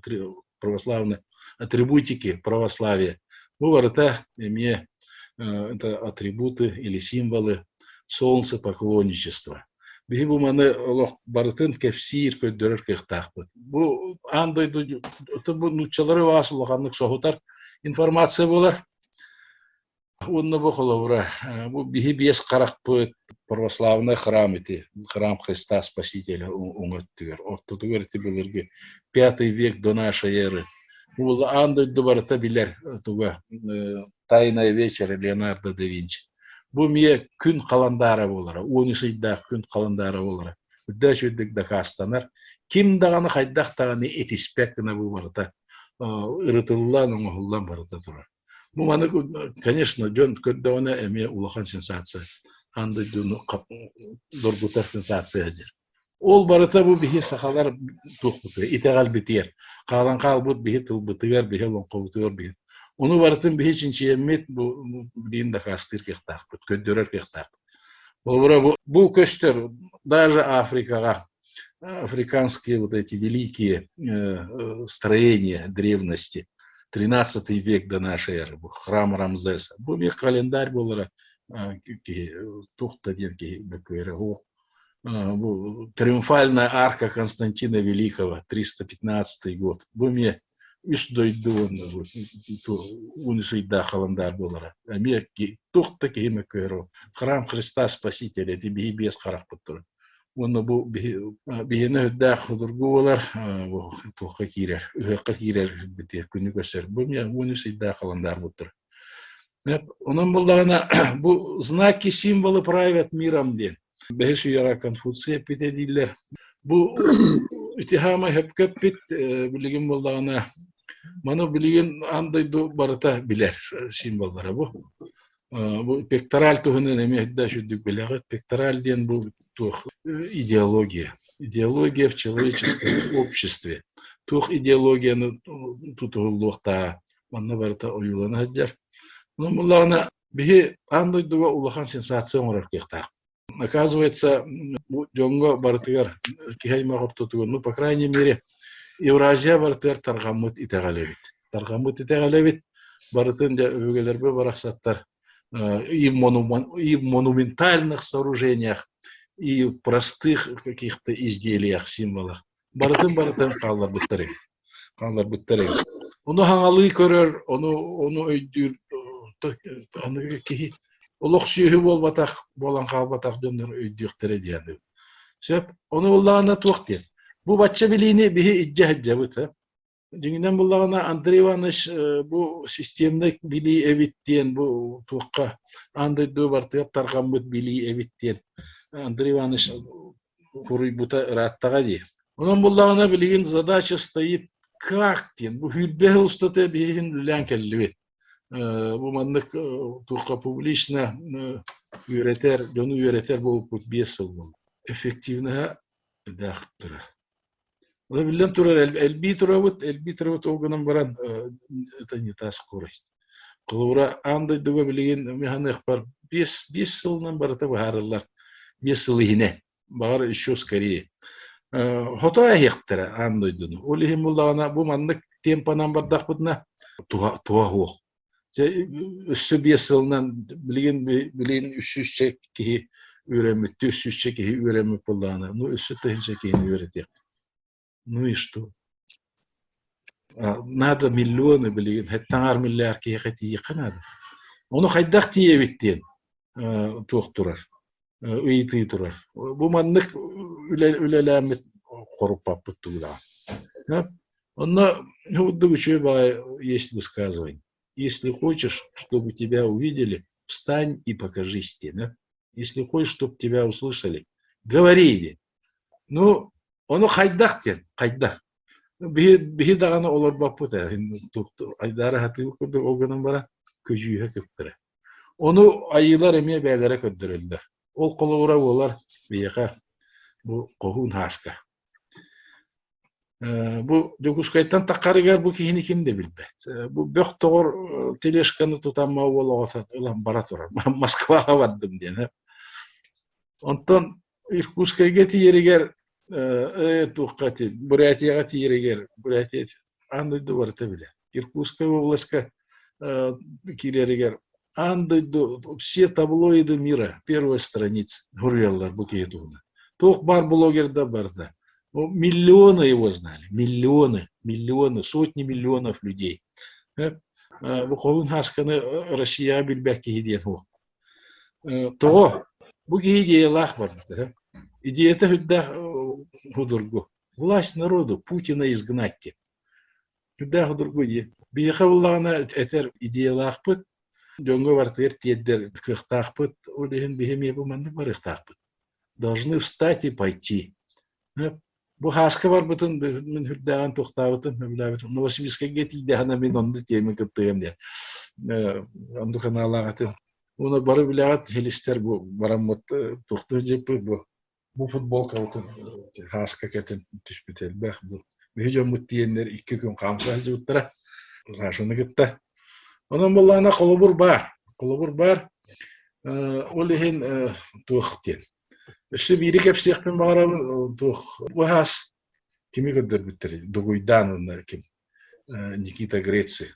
православной атрибутики православия. Бу барыта эмиэ это атрибуты или символы солнцепоклонничества. Биһи бу маны олох барытын кэпсиир, көрдөрөр кыахтаахпыт. Бу аан дойду бу нууччалары баас улаханнык соһутар информация буолар. Уонна бу холобура, бу биһи биэс харахпыт православнай храм ити, храм Христа Спасителя уҥа өттүгэр, ортотугар ити былыргы пятый век до нашей эры. Бу аан дойду барыта билэр туга Тайная вечеря Леонардо да Винчи. Бу эмиэ күн халандаара буолара, 13 ыйдаах күн халандаара буолара. Үрдэ үчүгдүк дакаастанар. Ким даҕаны хайдах даҕаны этиспэт гына бу барыта ырытыллан, оҥоһуллан барыта турар. Бу маны, конечно, дьон көрдөҕүнэ эмиэ улахан сенсация. Аан дойдуну доргутар сенсация диир. Ол барыта бу биһи сахалар туохпутугар, итэҕэлбитигэр, хаалан хаалбыт биһи тылбытыгар, биһи олоҥхобутугар биһи. Ону барытын биһи чинчийэммит бу билигин дакаастыыр кыахтаахпыт, көрдөрөр кыахтаахпыт. Холобура бу көстөр даже Африкаҕа африканские вот эти великие строения древности, 13 век до нашей эры, храм Рамзеса. Бу эмиэ календарь буолара киһи туох да диэн киһи бөкүөрэ бу триумфальная арка Константина Великого, 315 год. Бу эмиэ үс дойду уонна уон ыйдаах халандаар буолара. Эмиэ туох да киһи мөккүөрэ храм Христа Спасителя ити биһи биэс харахпыт турар. Уонна бу биһиэнэ үрдээх судургу буолар, туохха киирэр, ыһыахха киирэр күнү көрсөр. Бу эмиэ 13 ыйдаах халандаар буттар. Онон буллаҕына бу знаки символы правят миром диэн. Бэһис үйэҕэ Конфуция эппитэ дииллэр. Бу ити хаамай хөпкө эппит, билигин буоллаҕына маны билигин аан дойду барыта билэр символлара бу. Бу пектораль туһунан эмиэ да сүрдүк билэҕит. Пектораль диэн бу туох идеология. Идеология в человеческом обществе. Туох идеологияны тутуһуллуохтааҕа манна барыта ойуулана сылдьар. Онон буллаҕына биһи аан дойдуга улахан сенсация оҥорор кыахтаах. Оказывается, бу дьоҥҥо барытыгар киһи аймах ортотугар, ну, по крайней мере, Евразия барытыгар тарҕаммыт итэҕэл эбит. Тарҕаммыт итэҕэл эбит. Барытын дьэ өбүгэлэрбэ барахсаттар и в, и в монументальных сооружениях, и в простых каких-то изделиях, символах. Барытын барытын хаалларбыттар эбит. Хаалларбыттар эбит. Ону хаҥалыы көрөр, ону ону өйдүүр аныгы киһи олох сүөһү буолбатах, буолан хаалбатах дьоннор өйдүөхтэрэ диэн. Сөп. Ону буллаҕына туох диэн. Бу бачча билиини биһи илдьэ сылдьабыт. Дьиҥинэн буллаҕына Андрей Иванович бу системнай билии эбит диэн бу туохха аан дойду барытыгар тарҕаммыт билии эбит диэн Андрей Иванович суруйбута ырааттаҕа дии. Онон буллаҕына билигин задача стоит как диэн бу сүүрбэ сыл устата биһигин үлэлээн кэллибит. Бу маннык туохха публично үөрэтэр, дьону үөрэтэр буолбуппут 5 сыл буолла. Эффективноһа даахтара. Ол биллэн турар элбии турабыт, элбии турабыт ол гынан баран это не та скорость. Холобура аан дойдуга билигин механыахпар 5 сылынан барыта быһаарыллар. 5 сыл иһинэ. Баҕар еще скорее. Хото эһиэхтэрэ аан дойдуну. Ол иһин буллаҕына бу маннык темпанан бардахпытына туһа суох. Дьэ өссө 5 сылынан билигин билигин 300 киһи үөрэммиттии 300 киһи үөрэммит буоллаҕына, ну өссө тыһыынча киһини үөрэтиэхпит. Ну и что? Надо миллионы билигин хэттаҥар миллиард киһиэхэ тиийиэххэ наада. Ону хайдах тиийэбит диэн туох турар, ыйытыы турар. Бу маннык үлэлээммит хоруппаппыт тугудаҕа. Онно курдук үчүгэй баҕайы есть высказывание. Если хочешь, чтобы тебя увидели, встань и покажись диэн. Да? Если хочешь, чтобы тебя услышали, говори диэн. Ну, ону хайдах диэн, хайдах. Биһи, биһи даҕаны олорбоппут ээ. Айдаара хатыы курдук ол гынан баран көдьүүһэ кыптара. Ону айыылар эмиэ бэйэлэрэ көрдөрөллөр. Ол холобура буолар биһиэхэ бу Хоһуун Һааска. Бу Дьокуускайтан таххарыгар бу киһини ким да билбэт. Бу бөх тоҕор тележканы тутан уол оҕото ылан бара турар. Москваҕа бардым диэн. Онтон Иркутскайга тиийэригэр туохха Бурятияҕа тиийэригэр Бурятия аан дойду барыта билэр. Иркутскай областка киирэригэр аан дойду все таблоиды мира первая страница суруйаллар бу киһи туһунан. Туох баар блогердар барыта. Миллионы его знали, миллионы, миллионы, сотни миллионов людей. Бу Хоһуун Һаасканы Россияҕа билбэт киһи диэн суох. Тоҕо? Бу киһи идеялаах барбыта. Идеята сүрдээх судургу. Власть народу, Путина изгнать диэн. Сүрдээх судургу идея. Биһиэхэ буоллаҕына этэр идеялаахпыт, дьоҥҥо барытыгар тиэрдэр кыахтаахпыт, ол иһин биһи эмиэ бу маннык барыахтаахпыт. Должны встать и пойти. Бу Һааска барбытын мин үрдээҕин туохтаабытым, сөбүлээбитим. Новосибирскайга тиийдэҕинэ мин онно тиэмэ кыттыам диэн. Оннук санаалаах этим. Уонна бары билэҕит хилистэр бу бараммыт туохтуу дьиппит бу бу футболкабытын Һааска кэтин түспүт элбэх бу. Биһи дьоммут тиийэннэр 2 күн хаамса сылдьыбыттара. Сашаны кытта. Онон буоллаҕына холобур баар. Холобур баар. Ол иһин туох диэн. Өссө биири кэпсиэхпин баҕарабын, туох быһаас кими көрдөрбүттэрий? Дугуйдаан уонна ким Никита Греци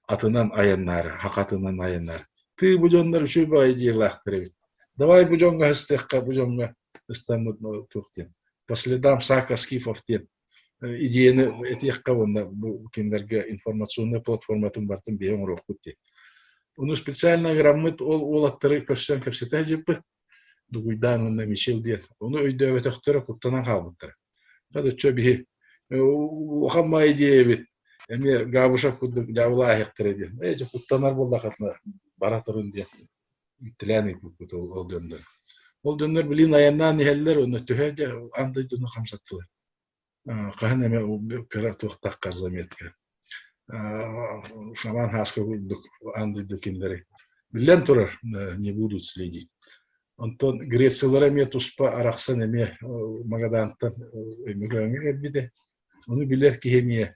атынан айаннаары, хахатынан айаннаары. Тыы бу дьоннор үчүгэй баҕайы идеялаахтар эбит. Давай бу дьоҥҥо ыстыахха, бу дьоҥҥо ыстаммыт туох диэн. По следам Сака Скифов диэн идеяны этиэххэ уонна бу кинилэргэ информационнай платформатын барытын биһи оҥоруохпут диэн. Ону специально ыҥыраммыт ол уолаттары көрсөн кэпсэтэ сылдьыппыт. Дугуйдаан уонна Мичил диэн. Ону өйдөөбөтөхтөрө, куттанан хаалбыттара. Короче, биһи улахан баай идея эбит. Эмиэ Габышев курдук дьаабылааһыахтара диэн. Ээ, дьэ, куттанар буоллаххытына бара турун диэн үттэлээн ыыппыппыт ол дьоннор. Ол дьоннор билигин айаннаан иһэллэр уонна төһө дьэ аан дойдуну хамсаттылар. Хаһан эмэ кыра туохтахха заметка. Шаман Һааска курдук аан дойду кинилэри биллэн турар не будут следить. Онтон Грециялара эмиэ туспа арахсан эмиэ Магадаантан Өймөкөөҥҥө кэлбитэ. Ону билэр киһи эмиэ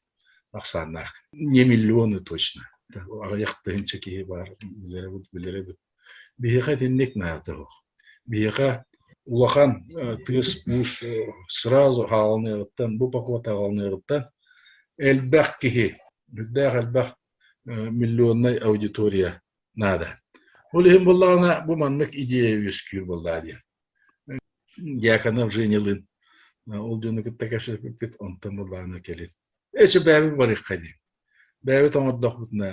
ахсааннаах. Не миллионы точно. Аҕыйах тыһыынча киһи баар билэрэ билэрэ Биһиэхэ итинник наада суох. Биһиэхэ улахан тыас-уус сразу хаалыныаҕыттан, бу поход аҕалыныаҕыттан элбэх киһи, үрдээх элбэх миллионнай аудитория наада. Ол иһин буоллаҕына бу маннык идея үөскүүр буоллаҕа диэн. Дьяконов Женялыын ол дьону кытта кэпсэппиппит, онтон буоллаҕына кэлин. Эчи бэйэбит барыахха дии. Бэйэбит оҥордохпутуна,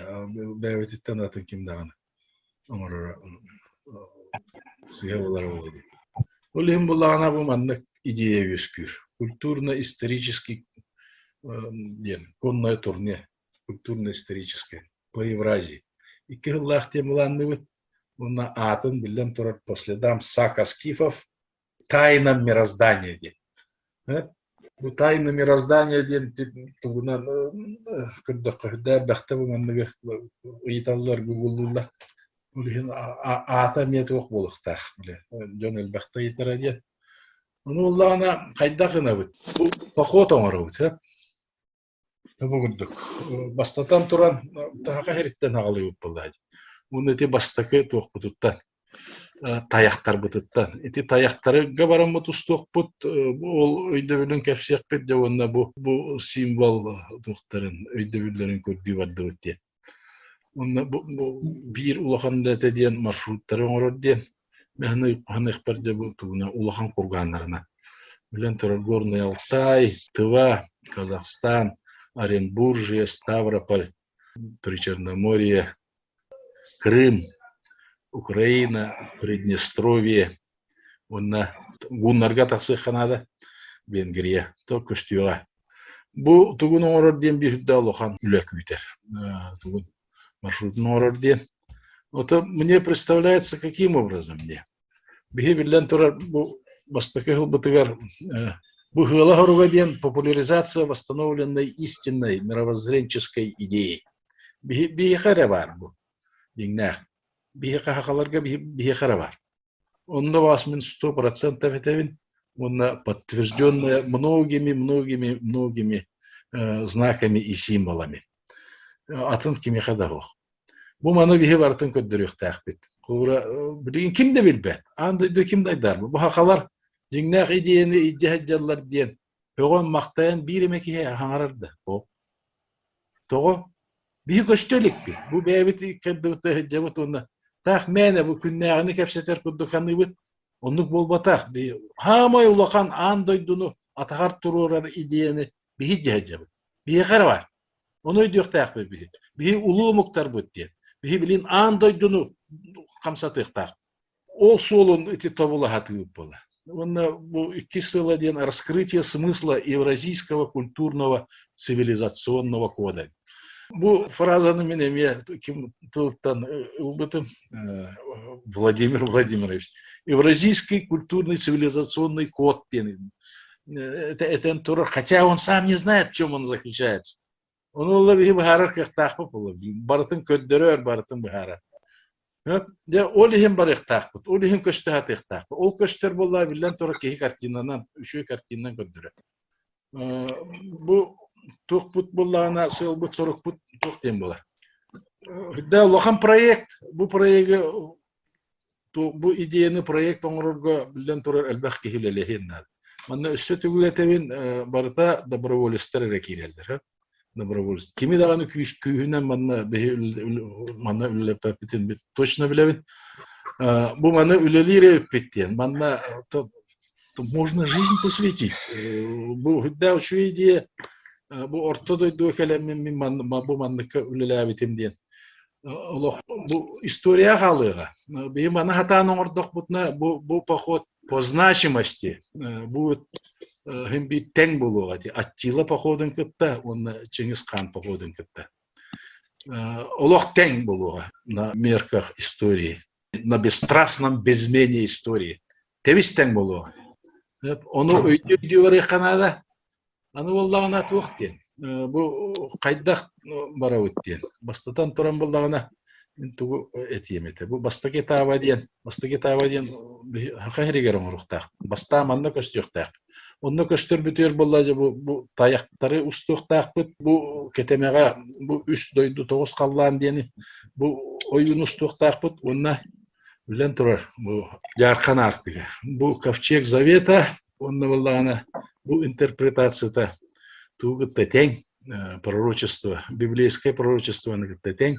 бэйэбититтэн атын ким даҕаны оҥороро сыыһа буолара буолуо дии. Ол иһин буоллаҕына бу маннык идея үөскүүр. Культурно-исторический диэн конное турне культурно-историческое по Евразии. Икки сыллаах темалаанныбыт уонна аатын биллэн турар по следам Сака Скифов тайна мироздания диэн. Бу тайна мироздания диэн тугунан көрдөххө элбэхтэ бу манныгы ыйыталлар, гуглууллар. Ол иһин аата эмиэ туох буолуохтаах бile дьон элбэхтэ ыйытара диэн. Ону буоллаҕына хайдах гынабыт? Бу поход оҥоробут, Бу курдук. Бастатан туран, таһаҕа иһириттэн аҕалыыбыт буоллаа дии. Уонна ити бастакы туохпутуттан, тайахтарбытыттан. Ити тайахтарга бараммыт устуохпут, ол өйдөбүлүн кэпсиэхпит дьэ уонна бу, бу символ туохтарын, өйдөбүллэрин көрдүү бардыбыт диэн. Уонна бу, бу биир улахан үлэтэ диэн маршруттары оҥорор диэн. Ханыахпар дьэ бу тугунан улахан кургааннарынан. Билэн турар Горный Алтай, Тыва, Казахстан, Оренбуржье, Ставрополь, Причерноморье, Крым, Украина, Приднестровье уонна гуннарга тахсыахха наада Венгрия то көстүөҕэ. Бу тугун оҥорор диэн биир да улахан үлэ күүтэр. Тугун маршрутун оҥорор диэн. Вот мне представляется, каким образом мне. Биһи биллэн турар бу бастакы сылбытыгар бу ыала хоруга диэн популяризация восстановленной истинной мировоззренческой идеи. Биһиэхэ эрэ баар бу дьиҥнээх. Биһиэхэ сахаларга биһиэхэ эрэ баар. Онно баас мин 100% этэбин уонна подтвержденная многими, многими, многими знаками и символами. Атын кимиэхэ да суох. Бу маны биһи барытын көрдөрүөхтээхпит. Холобура, билигин ким да билбэт. Аан дойду ким да айдаарбат. Бу сахалар дьиҥнээх идеяны илдьэ сылдьаллар диэн өҕөн-махтайан биир эмэ киһи хаҥарар да. Тоҕо? Биһи көстө иликпит. Бу бэйэбит иккардыбыта сылдьабыт уонна таах мээнэ бу күннээҕини кэпсэтэр курдук саныыбыт. Оннук буолбатах. Хаамай улахан аан дойдуну атаҕар туруорар идеяны биһи илдьэ сылдьабыт. Биһиэхэ эрэ баар. Ону өйдүөхтээхпит биһи. Биһи улуу омуктарбыт диэн. Биһи билин аан дойдуну хамсатыахтаах. Ол суолун ити тобула сатыыбыт буолар. Уонна бу иккис сыла диэн раскрытие смысла евразийского культурного цивилизационного кода. Бу фразаны мин эмиэ ким тылыттан ылбытым Владимир Владимирович. Евразийский культурный цивилизационный код диэн этэн турар, хотя он сам не знает, в чем он заключается. Ону ыла биһи быһаарар кыахтаахпыт буолар. Барытын көрдөрөр, барытын быһаарар. Дьэ, ол иһин барыахтаахпыт, ол иһин көстө сатыахтаахпыт. Ол көстөр буоллаҕа биллэн турар киһи картинанан, үчүгэй картинанан көрдөрөр. Бу туохпут буоллаҕына сыалбыт сорукпут туох диэн буолар. Да улахан проект, бу проегы бу идеяны проект оҥорорго биллэн турар элбэх киһи үлэлэһиэн наада. Манна өссө төгүл этэбин, барыта доброволецтар эрэ киирэллэр. Доброволец. Кими даҕаны күүс күүһүнэн манна биһи манна үлэлэппэппитин точно билэбин. Бу маны үлэлиир эбиппит диэн. Манна можно жизнь посвятить. Бу үрдээх үчүгэй идея. Бу орто дойдуга кэлэммин мин бу манныкка үлэлээбитим диэн. Олох бу история хаалыаҕа. Биһи маны хатаан оҥордохпутуна бу бу поход по значимости будет һин биир тэҥ буолуоҕа ити Аттила походун кытта уонна Чингис хаан походун кытта. Олох тэҥ буолуоҕа на мерках истории, на бесстрастном безмении истории. Тэбис тэҥ буолуоҕа. Ону өйдүү барыахха наада. Аны буоллаҕына туох диэн, бу хайдах барабыт диэн. Бастатан туран буоллаҕына, мин тугу этиэм этэ. Бу бастакы этааба диэн, бастакы этааба диэн саха сиригэр оҥоруохтаах. Бастаан манна көстүөхтээх. Онно көстөрбүтүгэр буолла дьэ бу, бу тайахтары устуохтаахпыт. Бу кэтэмэҕэ бу үс дойду тоҕус халлаан диэни бу ойууну устуохтаахпыт уонна билэн турар бу Дьаархан аартыга. Бу Ковчег Завета уонна буоллаҕына бу интерпретацията тугу кытта тэҥ пророчество, библейское пророчествоны кытта тэҥ.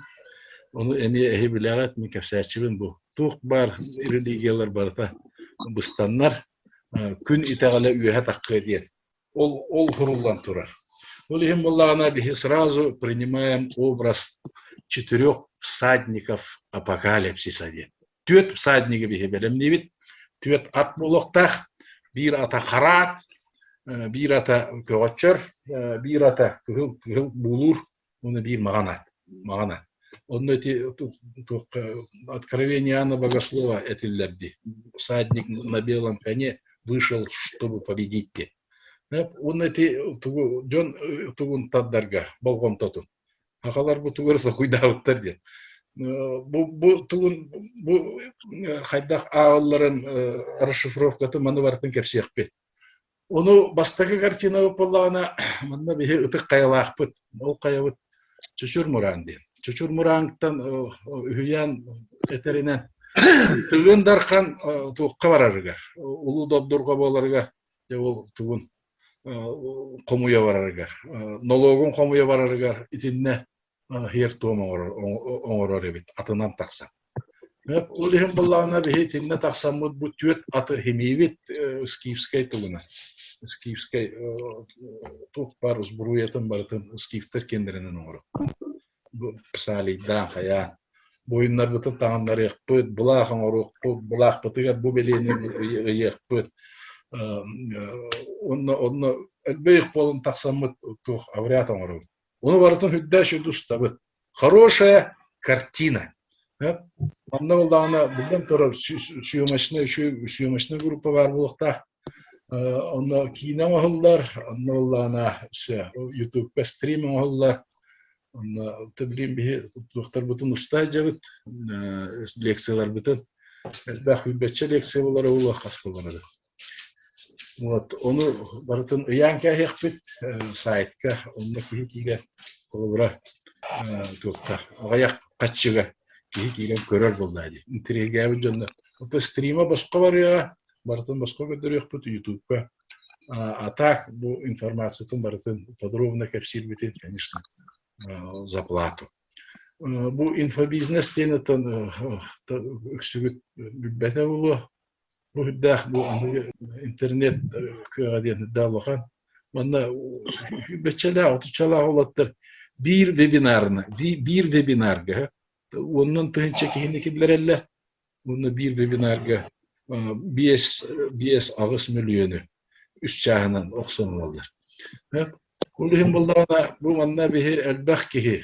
Ону эмиэ эһи билэҕит, мин кэпсээччибин бу. Туох баар религиялар барыта быстаннар, күн итэҕэлэ үөһэ таххыа диэн. Ол, ол хуруллан турар. Ол иһин буоллаҕына биһи сразу принимаем образ четырех всадников апокалипсиса диэн. Түөрт всаднигы биһи бэлэмниибит. Түөрт ат буолуохтаах. Биир ата хараат, биир ата көҕөччөр, биир ата кыһыл кыһыл буулуур, уонна биир маҕан ат. Маҕан ат. Онно ити Откровение Иоанна Богослова этиллэр дии. Всадник на белом коне вышел, чтобы победить диэн. Уонна ити тугу дьон тугун тардарга болҕомтотун. Сахалар бу тугу эрэ толкуйдаабыттар диэн. Бу бу тугун бу хайдах ааҕылларын расшифровкатын маны барытын кэпсиэхпит. Ону бастакы картина буоллаҕына манна биһи ытык хайалаахпыт. Ол хайабыт Чучур Мураан диэн. Чучур Мураантан үһүйээн этэринэн Тыгын Дархан туохха барарыгар, Улуу Добдурга буоларыгар дьэ ол тугун хомуйа барарыгар, нолуогун хомуйа барарыгар итиннэ һиэр-туом оҥорор эбит атынан тахсан. Ол иһин буоллаҕына биһи итиннэ тахсаммыт бу түөрт аты химиибит скифскэй тылынан. Скифскэй туох баар сбруйатын барытын скифтэр киэннэринэн оҥорор. Псалийдаан хайаан буойуннарбытын таҥыннарыахпыт, былаах оҥоруохпут, былаахпытыгар бу бэлиэни ыйыахпыт. Онно онно элбэх буолан тахсаммыт туох обряд оҥоробут. Ону барытын үрдээх сүрдү устабыт. Хорошая картина. Манна буоллаҕына биллэн турар съемочная съемочная группа баар буолуохтаах. Онно киинэ оҥоһуллар, онно буоллаҕына Ютубка стрим оҥоһуллар. Онно билигин биһи туохтарбытын уста сылдьабыт, лекцияларбытын. Элбэх сүүрбэччэ лекция буолара буолуо, хас буолара. Вот, ону барытын ыйаан кээһиэхпит сайтка, онно киһи киирэр, холобура, туохха, аҕыйах хаччыга киһи киирэн көрөр буоллаа дии. Интириэһиргээбит дьонно. Ото стрима босхо барыаҕа, барытын босхо көрдөрүөхпүт Ютубка. А так бу информациятын барытын подробно кэпсиирбитин, конечно, за плату. Бу инфобизнес диэн үксүгүт билбэтэ буолуо. Бу үрдээх бу аныгы интернет кыаҕа диэн үрдээх улахан. Манна бэччэлээх, отуччалаах уолаттар биир вебинарына, биир вебинарга уоннан тыһыынча киһини киллэрэллэр. Уонна биир вебинарга 5-8 мөлүйүөнү үс чааһынан охсон ылаллар. Ол иһин буоллаҕына, бу манна биһи элбэх киһи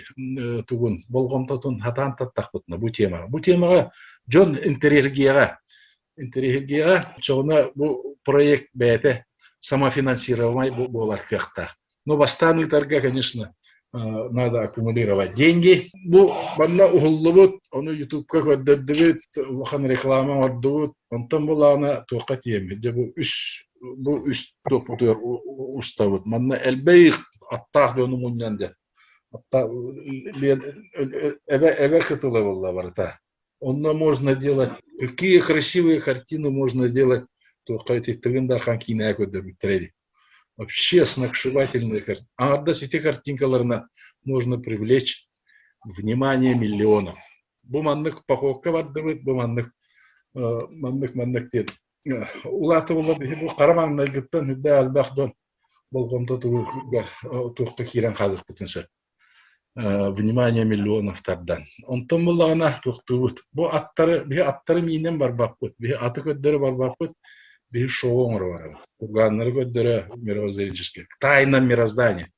тугун болҕомтотун хатаан таттахпытына бу темаҕа. Бу темаҕа дьон интэриэһиргиэҕэ. Интэриэһиргиэҕэ, оччоҕуна бу проект бэйэтэ самофинансируемай буолар кыахтаах. Но бастаан ыытарга, конечно, надо аккумулировать деньги. Бу манна уһуллубут, ону Ютубка көрдөрдүбүт, улахан реклама оҥордубут. Онтон булаана туохха тиийэммит. Дьэ бу үс бу үс туохпутугар устабыт. Манна элбэх аттаах дьону мунньан дьэ. Атта эбэ эбэ кытыла буолла барыта. Онно можно делать какие красивые картины можно делать туохха ити Тыгын Дархан киинэҕэ көрдөрбүттэрэ дии. Вообще сногсшибательные картинки. Аҥардас ити картинкаларына можно привлечь внимание миллионов. Бу маннык походка бардыбыт, бу маннык маннык маннык диэн улаата була биһи бу хара маҥнайгыттан үрдэ элбэх дьон болҕомтотугар туохха киирэн хаалыахпытын сөп. Внимание миллионов тардан. Онтон буллаҕына туохтуубут. Бу аттары, биһи аттары миинэн барбаппыт, биһи аты көрдөрө барбаппыт, биһи шоу оҥоро барабыт. Курганнары көрдөрө мировоззренческий. Тайна мироздания.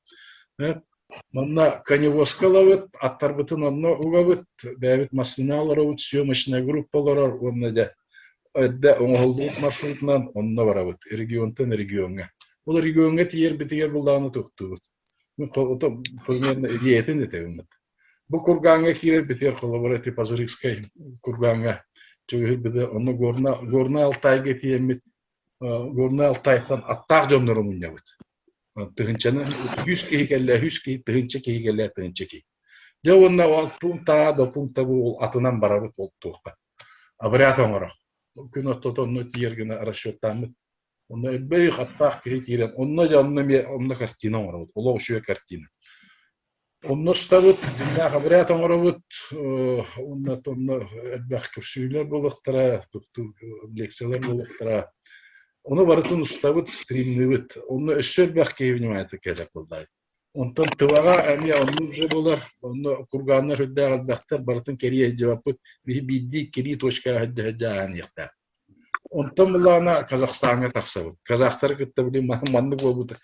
Манна коневозка ылабыт, аттарбытын онно угабыт, бэйэбит массыына олоробут, съемочная группа олорор уонна дьэ эрдэ оҥоһуллубут маршрутунан онно барабыт, регионтан региоҥҥа. Ол региоҥҥа тиийэрбитигэр буллаҕына тохтуубут. Примерно идеятын этэбин. Бу кургаҥҥа киирэрбитигэр холобура ити Пазырыкскай кургаҥҥа чугаһырбыты онно Горно Горнай Алтайга тиийэммит Горнай Алтайтан аттаах дьоннору мунньабыт. Тыһынчаны үс киһи кэллэ, үс киһи, тыһынча киһи кэллэ, тыһынча киһи. Дьэ уонна ол пункт А до пункта Б ол атынан барабыт ол туохха. Обряд оҥоро. Күн ортото онно тиийэр гына расчеттааммыт Онно элбэх аттаах киһи киирэн, онно дьэ онно эмиэ онно картина оҥоробут, олох үчүгэй картина. Онно устабыт, дьиҥнээх обряд оҥоробут, уонна онно элбэх көрсүһүүлэр буолуохтара, лекциялар буолуохтара. Ону барытын устабыт, стримныыбыт. Онно өссө элбэх киһи вниманиета кэлэр буоллаҕа. Онтон Тываҕа эмиэ оннук же буолар, онно кургааннар үрдээх элбэхтэр, барытын кэрийэ сылдьыбаппыт, биһи биирдии иккилии точкаҕа сылдьа сылдьа ааһан иһиэхтээх. Онтон былаана Казахстаҥҥа тахсабыт. Казахтары кытта били маннык буолбута.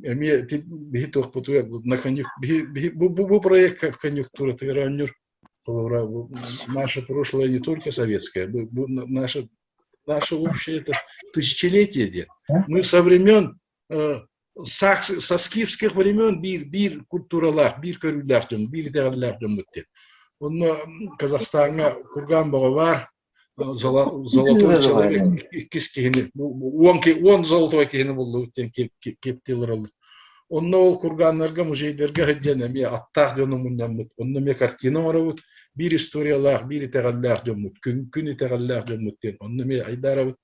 Эмиэ биһи туохпутугар на биһи бу, бу, бу проект конъюнктуратыгар оонньуур. Холобура, наше прошлое не только советское, бу, наше, наше общее это тысячелетие диэн. Мы со времен со скифских времен биир биир культуралаах, биир көрүүлээх дьон, биир итэҕэллээх дьоммут диэн. Онно Казахстаҥҥа Курган бөҕө баар, золотой человек иккис киһини уон золотой киһини буллубут диэн киэптии олороллор. Онно ол курганнарга, музейдарга сылдьан эмиэ аттаах дьону мунньаммыт, онно эмиэ картина оҥоробут, биир историялаах, биир итэҕэллээх дьоммут, күн, күн итэҕэллээх дьоммут диэн онно эмиэ айдаарабыт.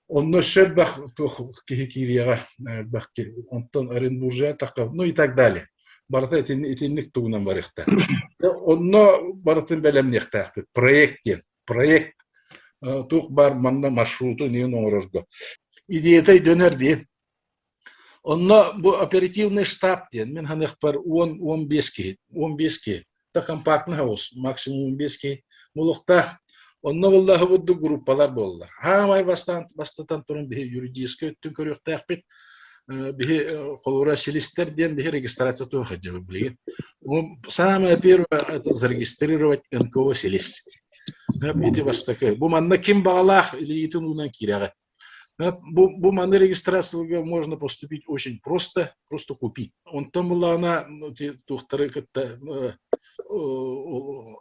Онно өссө элбэх туох киһи киириэҕэ, элбэх киһи. Онтон Оренбуржия тахха, ну и так далее. Барыта итинник тугунан барыахтаах. Онно барытын бэлэмниэхтээхпит. Проект диэн. Проект туох баар манна маршруту иһин оҥорорго. Идеята өйдөнөр дии. Онно бу оперативный штаб диэн мин ханыахпар 10-15 киһи, 15 киһи. Да компактный хаос, максимум 15 киһи булуохтаах. Онно буллаһы бурдук группалар буоллар. Хаамай бастаан бастатан туран биһи юридическай өттүн көрүөхтээхпит. Биһи холура силистер диэн биһи регистрация туох сылдьабыт билигин. Самое первое это зарегистрировать НКО Силис. Ити бастакы. Бу манна ким баҕалаах илиитин уунан киирэҕит. Бу маны регистрацияларга можно поступить очень просто, просто купить. Онтон булаана туохтары кытта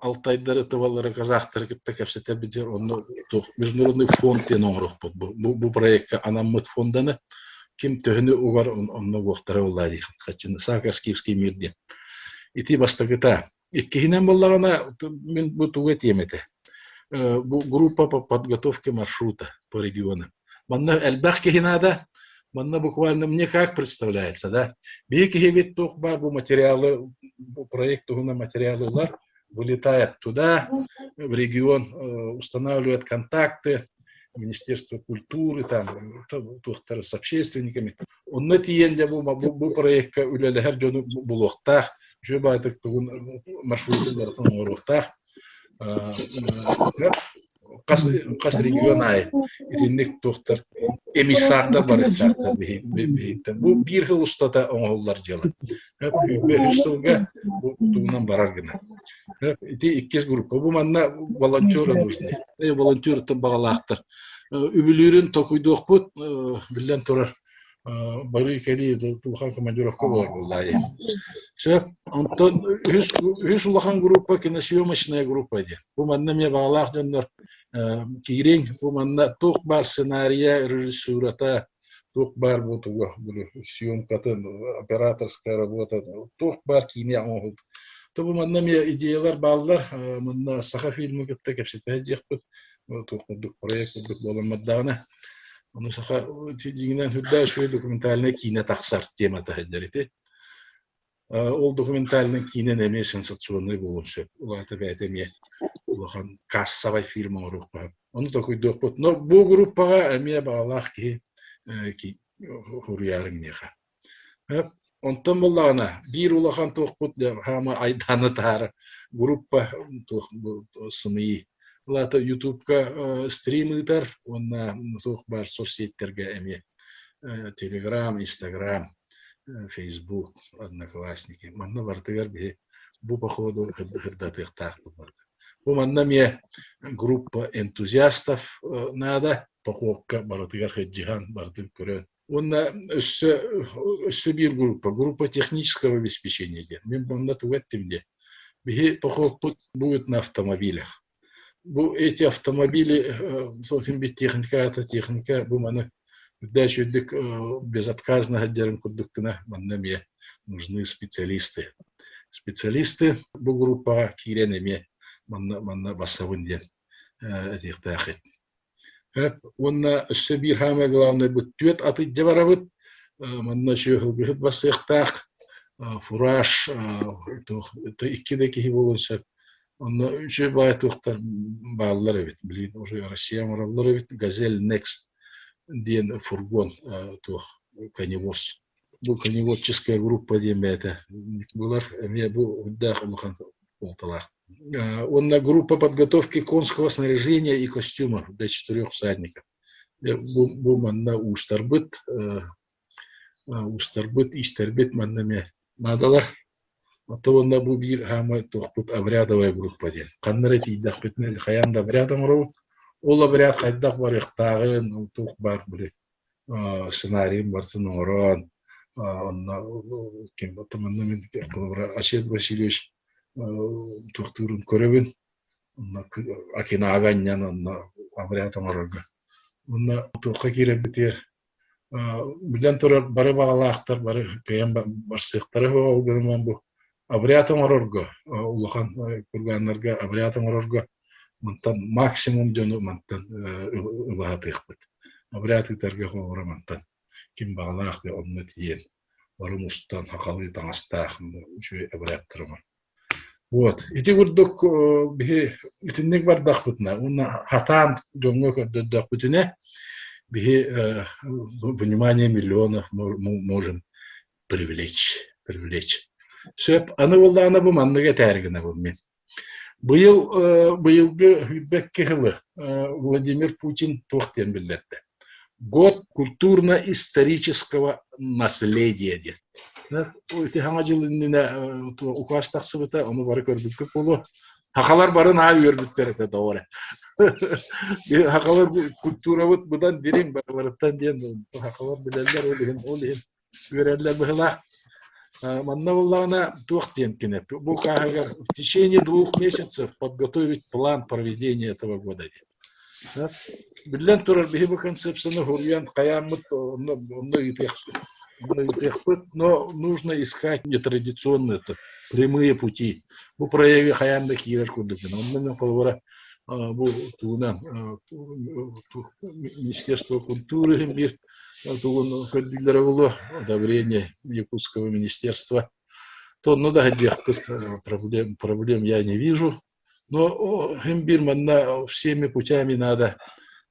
алтайдары, тывалары, казахтары кытта кэпсэтэ онно международный фонд диэн оҥоруохпут. Бу проекка анаммыт фонданы ким төһөнү угар онно уохтара буоллаа дии хаччыны Саакашскийский мир диэн. Ити бастакыта. Иккиһинэн буоллаҕына мин бу тугу этиэм этэ. Бу группа по подготовке маршрута по регионам. Манна элбэх киһи наада. Манна буквально мне как представляется, да? Биһи киһибит туох баар бу материалы, бу проект туһунан материалы ылар, вылетает туда, в регион, устанавливает контакты, Министерство культуры, там, туохтары с общественниками. Онно тиийэн дьэ бу, бу проекка үлэлэһэр дьону булуохтаах, үчүгэй баайдык тугун маршрутун барытын оҥоруохтаах. Хас, хас регион аайы итинник туохтар эмиссардар барыктаахтар биһиттэн. Бу биир сыл устата оҥоһуллар дьыала. Үс сылга бу тугунан барар гына. Ити иккис группа. Бу манна волонтеры нужны. Волонтер баҕалаахтар. Үбүлүүрүн толкуйдуохпут, биллэн турар, барыы кэлии улахан командировка буолар буоллаа. Сөп. Онтон үһүс улахан группа киносъемочная группа диэн. Бу манна эмиэ баҕалаах дьоннор киириҥ. Бу манна туох баар сценария, режиссурата, туох баар бу тугу съемкатын, операторская работа, туох баар киинэ оҥоһулт. То бу манна эмиэ идеялар бааллар. Манна саха фильмы кытта кэпсэтэ диэхпит. Туох курдук проект курдук буоламмардаҕына. Ону саха дьиҥинэн үрдээх үчүгэй документальнай киинэ тахсар темата сылдьар ити. Ол документальнай киинэн эмиэ сенсационнай буолуон сөп. Улаата бэйэтэ эмиэ улахан кассовай фильм оҥоруохха. Ону толкуйдуохпут. Но бу группаҕа эмиэ баҕалаах киһи суруйаарыҥ миэхэ. Онтон буоллаҕына биир улахан туохпут хаама айдааны таһаара группа туох сымыйыы. Ол Ютубка стрим ыытар уонна туох баар соцсетьтэргэ эмиэ Телеграм, Инстаграм, Фейсбук, Одноклассники. Манна барытыгар биһи бу походу сырдатыахтаахпыт барыта. Бу манна эмиэ группа энтузиастов наада. Походка барытыгар сылдьыһан, барытын көрөн. Уонна өссө өссө биир группа, группа технического обеспечения диэн. Мин манна тугу эттим диэн. Биһи походпут будет на автомобилях. Бу эти автомобили, совсем бит техника, это техника, бу маны үрдээч үрдүк безотказно сылдьарын курдук гына манна эмиэ нужны специалисты. Специалисты бу группаҕа киирэн эмиэ манна манна бассабын диэн этиэхтээххит. Уонна өссө биир саамай главное бу түөрт аты илдьэ барабыт. Манна сүөһүлгүһүт бассыахтаах фураж икки да киһи буолуон сөп. Онно үчүгэй баай туохтар бааллар эбит. Билигин уже Россия оҥороллор эбит. Газель Next диэн фургон туох коневоз. Бу коневодческая группа диэн бэйэтэ булар. Эмиэ бу үрдээх улахан суолталаах. Уонна группа подготовки конского снаряжения и костюмов для четырех всадников. Бу, бу манна уустарбыт, уустарбыт, иистэрбит манна эмиэ наадалар. Оттон уонна бу биир хаамай туохпут обрядовая группа диэн. Ханна эрэ тиийдэхпитинэ хайаан да обряд оҥоробут. Ол обряд хайдах барыахтааҕын, туох баар били сценарийын барытын оҥорон, онно ким манна мин Асет Васильевич туохтуурун көрөбүн. Онно Окинага анньан онно обряд оҥорорго. Онно туохха киирэрбитигэр билэн турар бары баҕалаахтар бары кыайан барсыахтара ол гынан бу обряд оҥорорго улахан кургааннарга обряд оҥорорго мантан максимум дьону мантан ылаһатыахпыт. Обряд ыытарга холобура мантан ким баҕалаах да онно тиийэн бары мустан сахалыы таҥастаах үчүгэй обрядтар оҥор. Вот. Ити курдук биһи итинник бардахпытына уонна хатаан дьоҥҥо көрдөрдөхпүтүнэ биһи внимание миллионов можем привлечь привлечь. Сөп аны буоллаҕына бу маннык этээр гынабын мин. Быйыл быйылгы сүүрбэкки сылы Владимир Путин туох диэн биллэрдэ? Год культурно-исторического наследия диэн. Ити саҥа дьыл иннинэ указ тахсыбыта, ону бары көрбүккүт буолуо. Хахалар бары наһаа үөрбүттэр этэ тоҕо эрэ. Хахалар культурабыт быдан дириҥ барыларыттан диэн хахалар билэллэр ол иһин ол иһин үөрэллэр быһылаах. Манна буоллаҕына туох диэн кини бу кааһыгар в течение 2 месяцев подготовить план проведения этого года диэн. Биллэн турар, биһи бу концепцияны хуруйан хайааммыт онно онно ыытыахпыт. Онно ыытыахпыт, но нужно искать нетрадиционные это, прямые пути. Бу проегы хайаан да киирэр курдук. Онно мен холобура бу тугунан Министерство культуры иһин биир тугун көрдүүллэрэ буолуо одобрение Якутского министерства. То онно да сылдьыахпыт проблем я не вижу. Но хим биир манна всеми путями надо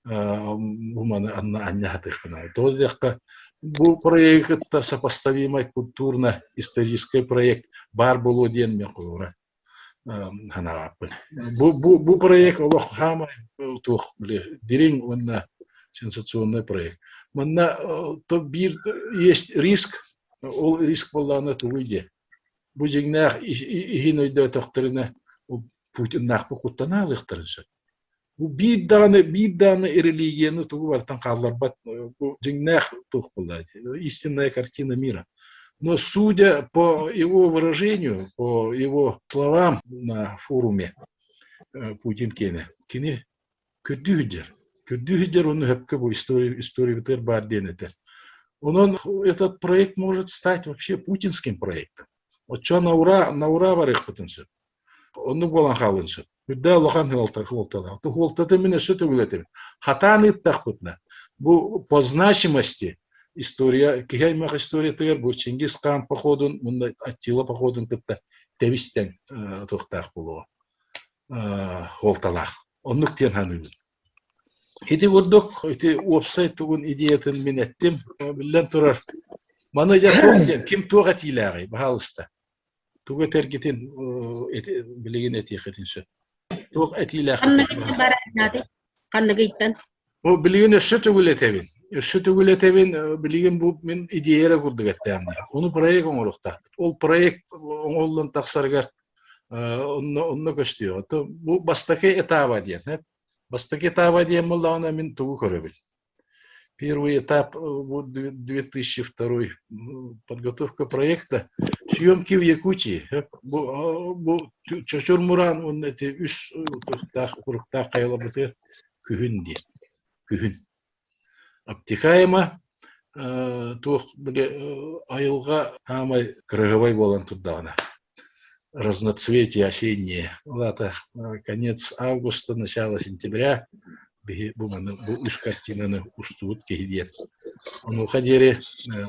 бу маны анна анньа хатыаххына. Тоҕо диэххэ бу проект кытта сопоставимый культурно-исторический проект баар буолуо диэн мен холобура санаабаппын. Бу проект олох хаамай туох били дириҥ уонна сенсационный проект. Манна то биир есть риск, ол риск буоллаҕына тугуй диэ. Бу дьиҥнээх иһин өйдөөтөхтөрүнэ Путиннаахпы куттана алыахтарын сөп. Бу биир даҕаны религияны тугу барытын хаалларбат бу дьиҥнээх туох буолла истинная картина мира. Но судя по его выражению, по его словам на форуме Путин киэнэ, кини көрдүү сылдьар. Көрдүү сылдьар уонна сөпкө бу история историябытыгар баар диэн этэр. Онон этот проект может стать вообще путинским проектом. Оччо на ура, на ура барыахпытын сөп. Оннук буолан хаалыан сөп. Үрдээ улахан хуолталаах. Хуолтата мин өссө төгүл Хатаан ыыттахпытына, бу по значимости история, киһи аймах историятыгар бу Чингис хаан походун уонна Аттила походун кытта тэбистэн туохтаах буолуоҕа хуолталаах. Оннук диэн саныыбын. Ити курдук ити уопсай тугун идеятын мин эттим. Биллэн турар, маны дьэ туох диэн, ким туох этиилээҕий, баһаалыста. Тугу этэргитин билигин этиэххитин сөп. Туох этиилээх Ханнык ыйтан? Бу билигин өссө төгүл этэбин. Өссө төгүл этэбин, билигин бу мин идея эрэ курдук эттээмнэр. Ону проект оҥоруохтаахпыт. Ол проект оҥоһуллан тахсарыгар онно көстүө. Бу бастакы этаба диэн. Бастакы этаба диэн буоллаҕына мин тугу көрөбүн? Первый этап 2002 подготовка проекта съемки в Якутии. Бу Чочур Муран уонна ити үс туруктаах хайаларбыты күһүн диэн. Күһүн. Обтекаемо туох били айылҕа хаамай кырыһыбай буолан турдаҕына разноцветие осеннее. Ол аата конец августа, начало сентября биһи бу маны бу үс картинаны устубут киһи диэн. Онуоха диэри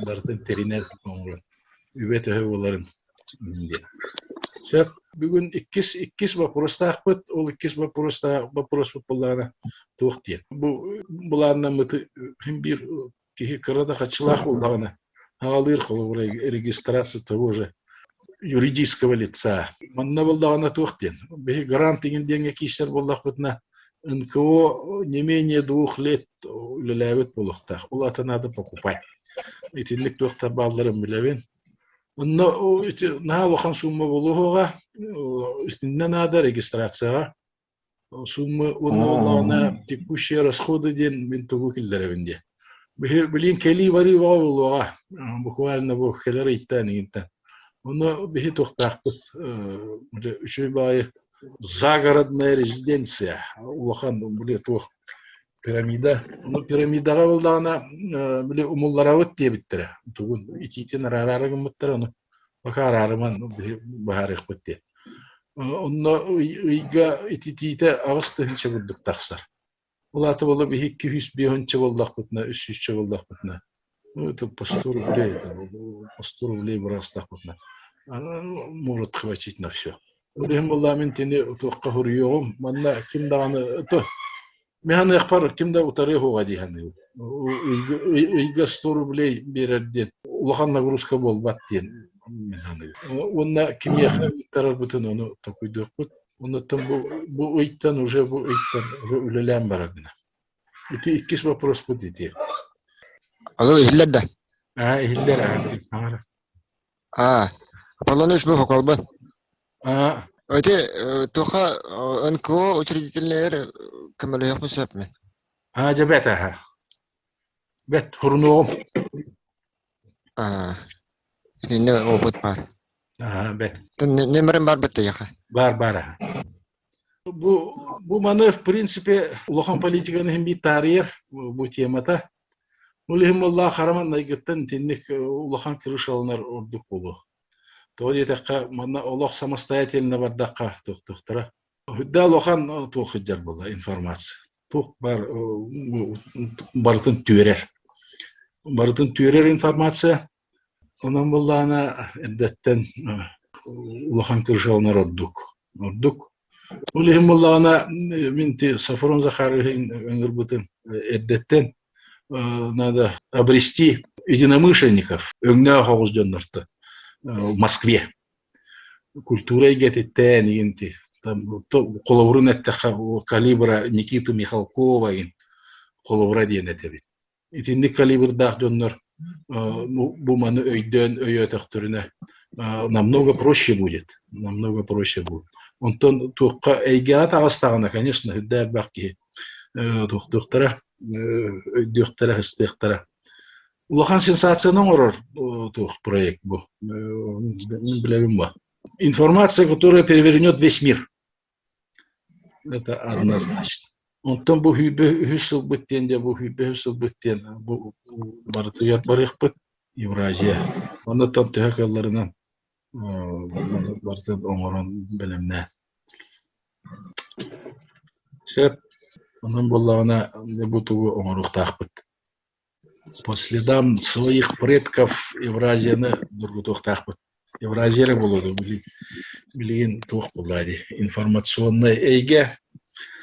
барытын тэринэн оҥорон үбэ төһө буоларын диэн. Сөп. Бүгүн иккис вопростаахпыт. Ол иккис вопроспут буоллаҕына туох диэн. Бу былааннаммыты син биир киһи кыра да хаччылаах буоллаҕына аҕалыыр холобура регистрация того же юридического лица. Манна буоллаҕына туох диэн. Биһи грант иҥин диэҥҥэ киирсэр буоллахпытына НКО не менее 2 лет үлэлээбит буолуохтаах. Ол ата надо покупать. Итинник туохтар баалларын билэбин. Онно ити наһаа улахан сумма буолуоҕа. Итиннэ надо регистрацияҕа. Сумма уонна буоллаҕына текущие расходы диэн мин тугу киллэрэбин диye. Билин кэлии барыы баҕа буолуоҕа. Буквально бу кэлэр ыйтан иҥинтэн. Онно биһи туохтаахпыт үчүгэй баҕайы загородная резиденция улахан били туох пирамида. Ону пирамидаҕа буоллаҕына били умулларабыт диэбиттэрэ. Тугун итиитин араараары гыммыттара ону пока араарыман биһи быһаарыахпыт диэн. Онно ыйга ититиитэ 8000 курдук тахсар. Ол аата буолла биһи 250 буоллахпытына, 300 буоллахпытына, ну это по 100 рублей, это по 100 рублей быраастахпытына, может хватить на все. Ол иһин буоллаа мин тини туохха хуруйуоҕум, манна ким даҕаны то механыахпар ким да утарыа суоҕа дии саныыбын. Ыйга 100 рублей биэрэр диэн улахан нагрузка буолбат диэн мин саныыбын. Уонна кимиэхэ ыыттарарбытын ону толкуйдуохпут. Оннуттан бу ыйтан уже бу ыйтан уже үлэлээн барар гына. Ити иккис вопроспут ити. Алло, иһиллэр да? Аа, иһиллэр, аа, саҥара. Аа, Аполлоныч бу хоколбун. Аа. Ити туха НКО учредительнэр көмөлөһүөхпүн сөп мин. Аа дьэ бэт аха. Бэт хурунуоҕум. Аа итиннэ опыт баар. Аа бэт. Нөмөрүм бар бит яха. Бар бар аха. Бу бу маны в принципе улахан политиканы иһин биир таарыйар бу темата. Ол иһин буоллаах хараман найгыттан итинник улахан крышаланар ордук буолуох. Тоҕо диэтэххэ, манна олох самостоятельно бардахха туохтуохтара. Үрдэ улахан туох сылдьар буолла информация. Туох бар барытын түөрэр. Барытын түөрэр информация. Онон буоллаҕына эрдэттэн улахан крышаланар ордук. Ордук. Ол иһин буоллаҕына мин Сафрон Захарович ыҥырбытым эрдэттэн надо обрести единомышленников, өҥнөөх оҕус дьоннорто в Москве. Культура эйгэтиттэн игин холобурун эттэххэ калибра Никиты Михалкова игин холобура диэн этэбит. Итинник калибрдаах дьоннор бу маны өйдөөн өйөөтөхтөрүнэ намного проще будет. Намного проще будет. Онтон туохха эйгэҕэ таҕыстаҕына, конечно, үрдэ элбэх киһи туохтуохтара, өйдүөхтэрэ, ыстыахтара. Улахан сенсацияны оҥорор туох проект бу. Билэбин бу. Информация, которая перевернет весь мир. Это однозначно. Онтон бу сүүрбэ үһүс сылбыт диэн дьэ бу сүүрбэ үһүс сылбыт диэн бу барытыгар барыахпыт Евразия. Оннуттан төһө кыалларынан барытын оҥорон бэлэмнээн. Сөп. Онон буоллаҕына бу тугу оҥоруохтаахпыт. По следам своих предков Евразияны доргутуохтаахпыт. Евразия эрэ буолуо дуо билигин туох буолла дии информационнай эйгэ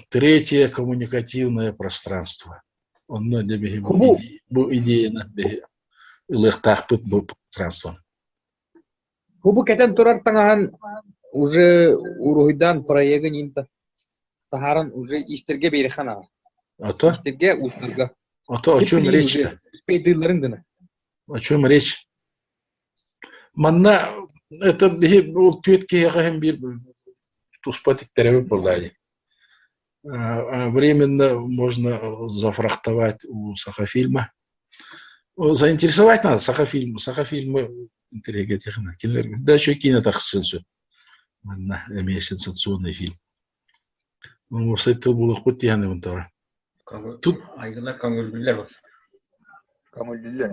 третье коммуникативное пространство. Онно дьэ биһи бу идеяны биһи ылыахтаахпыт бу пространство. Бу кэтэн турар таҥаһын уже уруһуйдаан проегын инта таһааран уже истерге биэриэххэ наада. Ото? Истерге, уустарга. Ото о чем речь Успейдыылларын гына. О чем речь? Манна это биһи ол түөт киһиэхэ иһин биир туспа тиктэрэбит буоллаа дии. Временно можно зафрахтовать у Сахафильма. Заинтересовать надо Сахафильмы. Сахафильмы интеллигентихна. Да еще кино тахсын сөп. Манна эмиэ сенсационный фильм. Уопсай тыл булуохпут тиһэн тора. Тут айылар көҥүллүүлэр. Көҥүллүүлэр.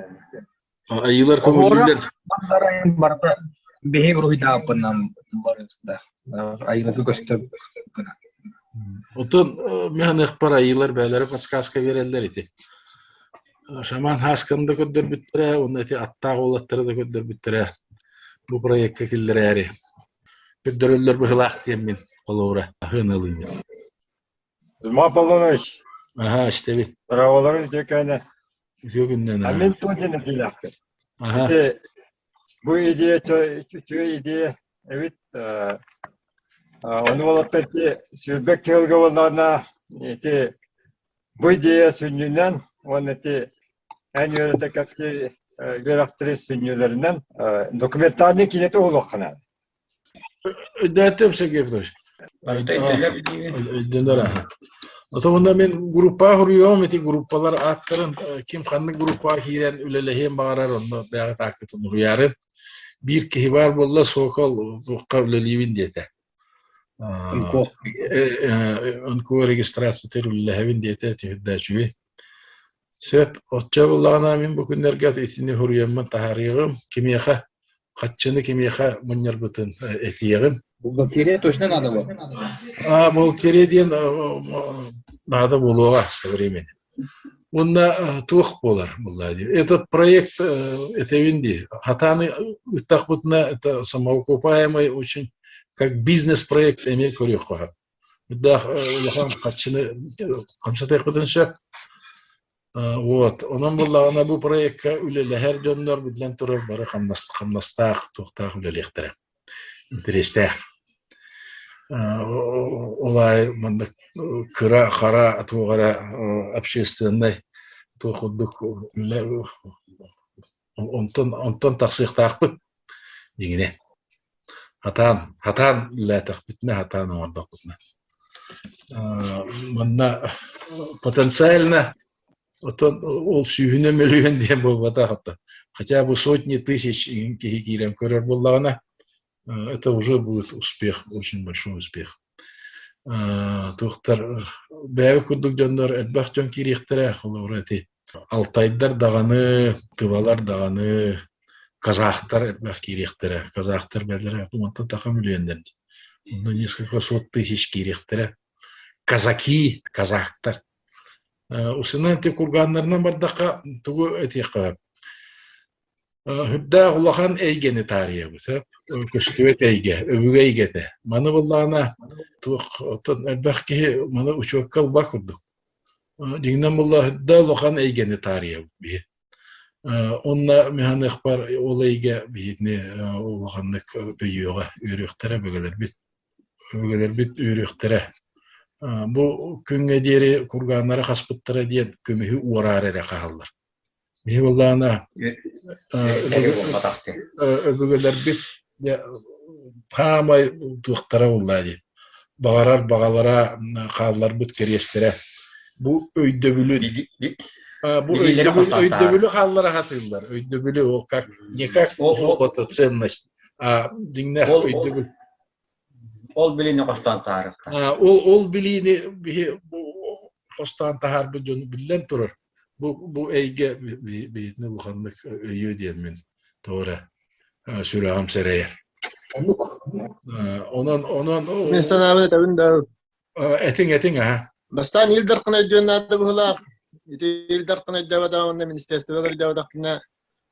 Айылар көҥүллүүлэр. Барда барда биһи уруһуйдааппынан барыста. Айыларга көстөр. Отон механыхпар айылар бээлери подсказка береллер ити. Шаман Хасканы да көрдөрбүттэрэ, уонна ити аттаах уолаттары да көрдөрбүттэрэ. Бу проекка киллэрээри. Көрдөрөллөр быһылаах диэммин холобура аһыан ылыыбын. Зма Аполлонович. Аха, истэбин. Здраволарын үтүөкээнэ. Үтүө күннэн. А мин туох диэн этиилээхпин. Ити бу идея үчүгэй идея эбит. Ону уолаттар ити сүүрбэк кыылга буоллаҕына ити Бу идея сүнньүнэн уонна ити эн үөрэтэ кэпсиир үөрэхтэри сүнньүлэринэн документальнай киинэтэ уһулуохха наада. Өйдөөтүм Сергей Петрович. Өйдөнөр аха. Отомунда мен группа хуруйуом ити группалар ааттарын ким ханнык группаҕа киирэн үлэлэһиэн баҕарар онно бэйэҕит ааккытын уруйаарын. Биир киһи баар буолла Сокол туохха үлэлиибин диэтэ. НКО регистрациятыгар үлэлэһэбин диэтэ түһүрдэ үчүгэй. Сөп, оччо буоллаҕына мин бу күннэргэ итини суруйаммын таһаарыаҕым, кимиэхэ хаччыны кимиэхэ мунньарбытын этиэҕим. Бухгалтерия точно надо было? А, бухгалтерия диэн надо буолуоҕа со временем. Уонна туох буолар буолла дии. Этот проект этэбин дии. Хатааны ыттахпытына это самоокупаемый очень как бизнес-проект эмиэ көрүөххэ. Үрдээх улахан хаччыны хамсатыахпытын сөп. Вот. Онон буоллаҕына бу проекка үлэлэһэр дьоннор биллэн турар бары хамнастаах, туохтаах үлэлиэхтэрэ. Интэриэстээх. Ол аайы маннык кыра хара туох эрэ общественнай туох курдук үлэ онтон онтон тахсыахтаахпыт дьиҥинэн. Хатаан, хатаан үлэлээтэхпитинэ, хатаан оҥордохпутуна. Манна потенциально оттон ол сүүһүнэн мөлүйүөн диэн буолбатах ото. Хотя бы сотни тысяч киһи киирэн көрөр буоллаҕына, это уже будет успех, очень большой успех. Туохтар бэйэ курдук дьоннор элбэх дьон киириэхтэрэ, холобура ити Алтайдар даҕаны, тывалар даҕаны, казахтар элбэх киириэхтэрэ. Казахтар бэлэрэ уонтан таха миллионнар дии. Онно несколько сот тысяч киириэхтэрэ. Казаки, казахтар. Усунан ити курганнарынан бардахха тугу этиэххэ Үрдээх улахан эйгэни таарыйабыт, көстүбэт эйгэ, өбүгэ эйгэтэ. Маны буллаҕына туох оттон элбэх киһи маны учуокка ылбат курдук. Дьиҥинэн булла үрдээх улахан эйгэни таарыйабыт биһи. Онно миһаныахпар ол эйгэ биһигини улаханнык өйүөҕэ, үөрүөхтэрэ өбүгэлэрбит. Өбүгэлэрбит үөрүөхтэрэ. Бу күҥҥэ диэри кургааннары хаспыттара диэн көмүһү уораары эрэ хаһаллар. Биһи буоллаҕына өбүгэлэрбит хаамай туохтара буоллаа дии баҕарар баҕалара хаалларбыт кэриэстэрэ бу өйдөбүлү бу өйдөбүлү хааллара сатыыллар өйдөбүлү ол как не как золото ценность а дьиҥнээх өйдөбүл Ол билиини хостоон таһаарыахтаах. Ол ол билиини биһи хостоон таһаарбыт дьон биллэн турар. Бу бу эйгэ биһитини улаханнык өйүө диэн мин тоҕо эрэ сүрэҕим сэрэйэр. Оннук. Онон онон Мин санаабын этэбин да этиҥ этиҥ аһа. Бастаан Ил Дархан өйдүөн наада быһыылаах. Ити Ил Дархан өйдөөбөтөҕүнэ уонна министерстволар өйдөөбөтөхтөрүнэ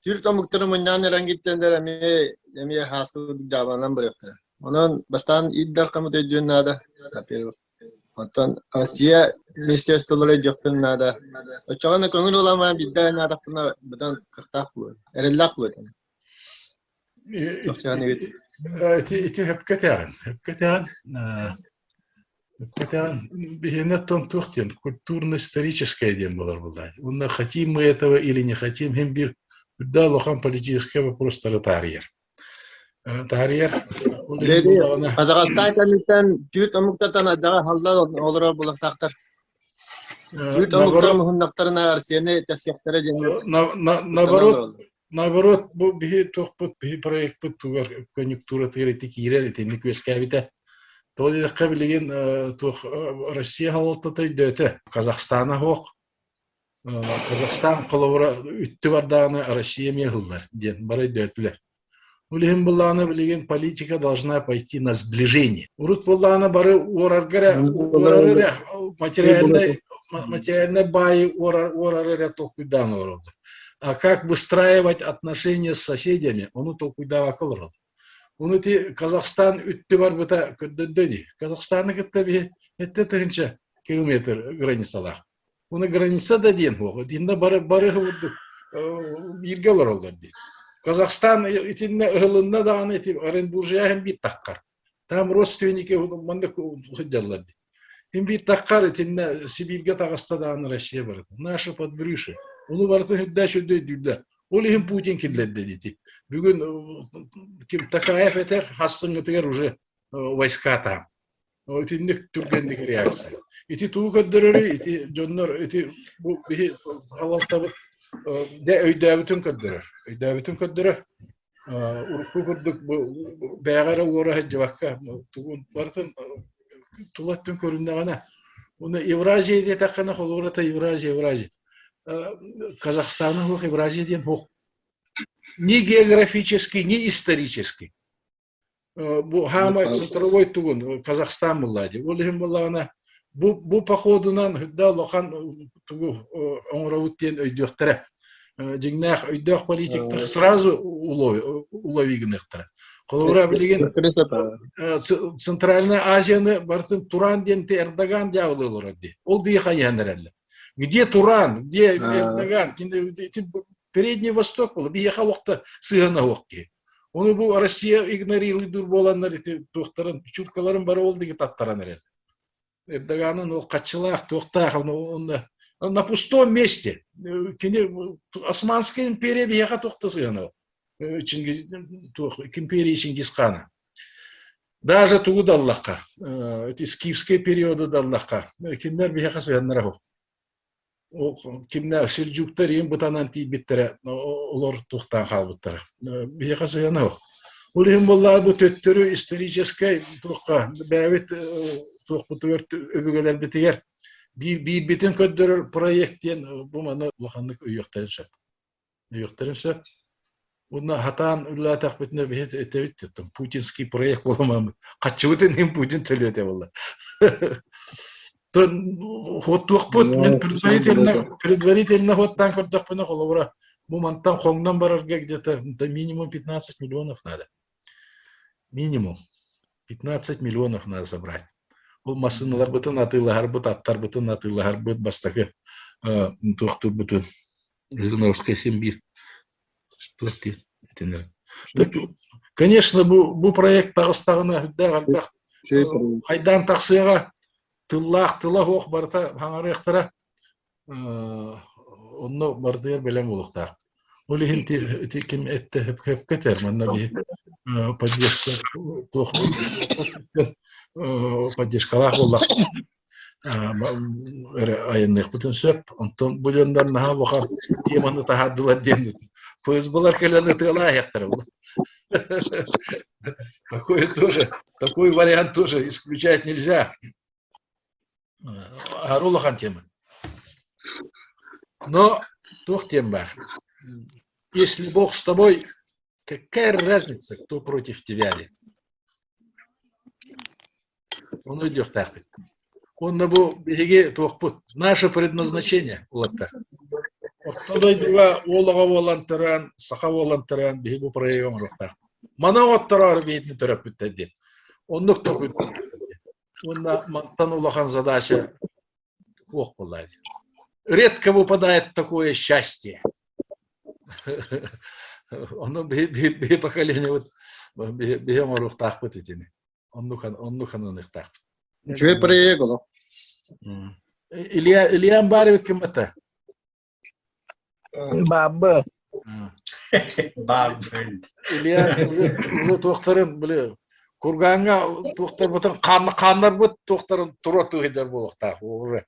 Түүр омуктары мунньаан эрангиттэннэр эмиэ эмиэ хааскы дьаабанан барыахтара. Онон бастаан Ил Дархаммыт өйдүөн наада, во-первых. Оттон Россия министерстволара өйдүөхтэрин наада. Оччоҕуна көҥүл ыламаан биирдэ наадахпына быдан кыахтаах буолуо, эрэллээх буолуо этэ. Ити ити сөпкө этэҕин, сөпкө этэҕин. Кэтэҕин биһиэнэ оттон туох диэн культурно-историческое диэн буолар буоллаҕа. Уонна хотим мы этого или не хотим иһин биир үрдэ улахан политическай вопростары таарыйар. Таарыйар ол иһин буоллаҕына Казахстан кэнниттэн түүр омуктартан айдаҕа халлар олорор буолуохтаахтар. Түүр омуктар муһуннахтарына Россияны тэпсиэхтэрэ диэн наоборот наоборот бу биһи туохпут биһи проекпыт тугар конъюнктуратыгар ити киирэр итинник үөскээбитэ. Тоҕо диэтэххэ билигин туох Россия салалтата өйдөөтө. Казахстана суох. Казахстан холобура үттү бардаҕына Россия эмиэ ыһыллар диэн бары өйдөөтүлэр. Ол иһин буллаҕына билигин политика должна пойти на сближение. Урут буллаҕына бары уорарга эрэ уорар эрэ материальнай материальнай баайы уорар уорар эрэ толкуйдаан олороллор. А как выстраивать отношения с соседями, ону толкуйдаабакка олороллор. Ону ити Казахстан үттү барбыта көрдөрдө дии. Казахстаны кытта биһи эттэ тыһынча километр границалаах. Уну граница да диэн суох. Итиннэ бары бары курдук бииргэ олороллор дии. Казахстан итиннэ ыһылынна даҕаны ити Оренбуржия иһин биир таххар. Там родственники маннык сылдьаллар дии. Иһин биир таххар итиннэ Сибииргэ таҕыста даҕаны Россия барыта. Наша подбрюшье. Ону барытын үрдээ сүрдэ өйдүүллэр. Ол иһин Путин киллэрдэ дии. Бүгүн ким Такаев этэр хассыҥҥытыгар уже войска там. Итинник түргэнник реакция. Ити тугу көрдөрөрүй? Ити дьоннор ити бу биһи салалтабыт дьэ өйдөөбүтүн көрдөрөр. Өйдөөбүтүн көрдөрөр. Урукку курдук бу бэйэҕэ эрэ уора сылдьыбакка тугун барытын тула өттүн көрүннэҕинэ уонна Евразия диэтэххинэ холобура Евразия Евразия Казахстана суох Евразия диэн суох ни географический, ни исторический. Бу хаамай центровой тугун Казахстан булла дии. Ол иһин буоллаҕына бу бу походунан да улахан тугу оҥоробут диэн өйдүөхтэрэ. Дьиҥнээх өйдөөх политиктар сразу улови гыныахтара. Холобура билигин Центральная Азияны барытын Туран диэн Эрдоган дьаабылыы олорор дии. Ол дии хайыһан эрэллэр. Где Туран, где Эрдоган? Передний Восток буолла. Биһиэхэ олохто сыһыана суох киһи. Ону бу Россия игнорируйдуур буоланнар ити туохтарын, чуркаларын бары ол диги таттаран эрэл. Эрдоганын ол хаччылаах, туохтаах, онно на пустом месте. Кини Османская империя биһиэхэ туох да сыһыана Чингиз, туох, империя Чингисхана. Даже тугу да ыллахха, ити скифскэй периоды да ыллахха, кинилэр биһиэхэ сыһыаннара суох. Кимнээх сельджуктар иин бытанан тиийбиттэрэ, олор туохтаан хаалбыттара. Биһиэхэ сыһыана суох. Ол иһин буоллаҕа бу төттөрү историческай туохха бэйэбит туохпутугар өбүгэлэрбитигэр биирбитин көрдөрөр проект диэн бу маны улаханнык өйүөхтэрин сөп. Өйүөхтэрин сөп. Уонна хатаан үлэлээтэхпитинэ биһи этэбит путинский проект буоламаммыт. Хаччыбытын иһин Путин төлүөтэ буолла. Хуоттуохпут мин предварительно предварительно хуоттаан көрдөхпүнэ холобура бу мантан хоҥнон барарга где-то минимум 15 миллионов надо. Минимум 15 миллионов надо собрать. Ол массыыналарбытын атыылаһарбыт, аттарбытын атыылаһарбыт бастакы туохтуурбутун Жириновскай син биир туох диэн этинэр. Конечно, бу, бу проект таҕыстаҕына үрдээх элбэх хайдаан тахсыаҕа тыллаах тыла суох барыта хаҥарыахтара онно барытыгар бэлэм буолуохтаах. Ол иһин ити ким эттэ хөпкө этэр манна биһи поддержка туох поддержкалаах буоллах эрэ айанныахпытын сөп. Онтон бу дьоннор наһаа улахан теманы таһаардылар диэн ФСБлар кэлэн ытыалааһыахтара. Такой тоже, такой вариант тоже исключать нельзя. Аһары улахан тема. Но туох диэн баар. Если Бог с тобой, какая разница, кто против тебя ли? Ону өйдүөхтээхпит. Уонна бу биһиги туохпут? Наше предназначение улаттар. Орто дойдуга уол оҕо буолан туран, саха буолан туран биһиги бу проегы оҥоруохтаахпыт. Маны оҥоттороору биһитини төрөппүттэр диэн. Оннук толкуйдуохтаах. Уонна мантан улахан задача суох буолла. Редко выпадает такое счастье. Ону биһи поколение вот биһи оҥоруохтаахпыт итини. Оннук оннук ананыахтаахпыт. Үчүгэй проект олох. Илья Илья Амбарович ким это? Баабы. Баабы. Илья уже уже туохтарын били кургаҥҥа туохтарбытын хааннарбыт туохтарын тура тыһыйдар буолуохтаах уже.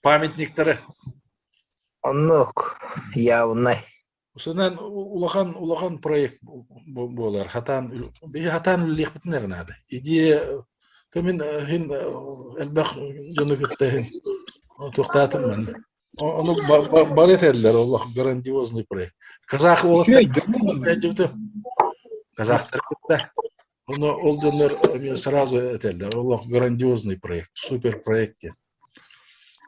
Памятниктары. Оннук явнай. Усунан улахан улахан проект буолар. Хатаан биһи хатаан үлэлиэхпитин эрэ наада. Идея то мин хин элбэх дьону кытта хин туохтаатым мен. Ону бары этэллэр олох грандиозный проект. Казах уолаттар казахтар кытта Ону ол дьоннор сразу этэллэр олох грандиозный проект, супер проект диэн.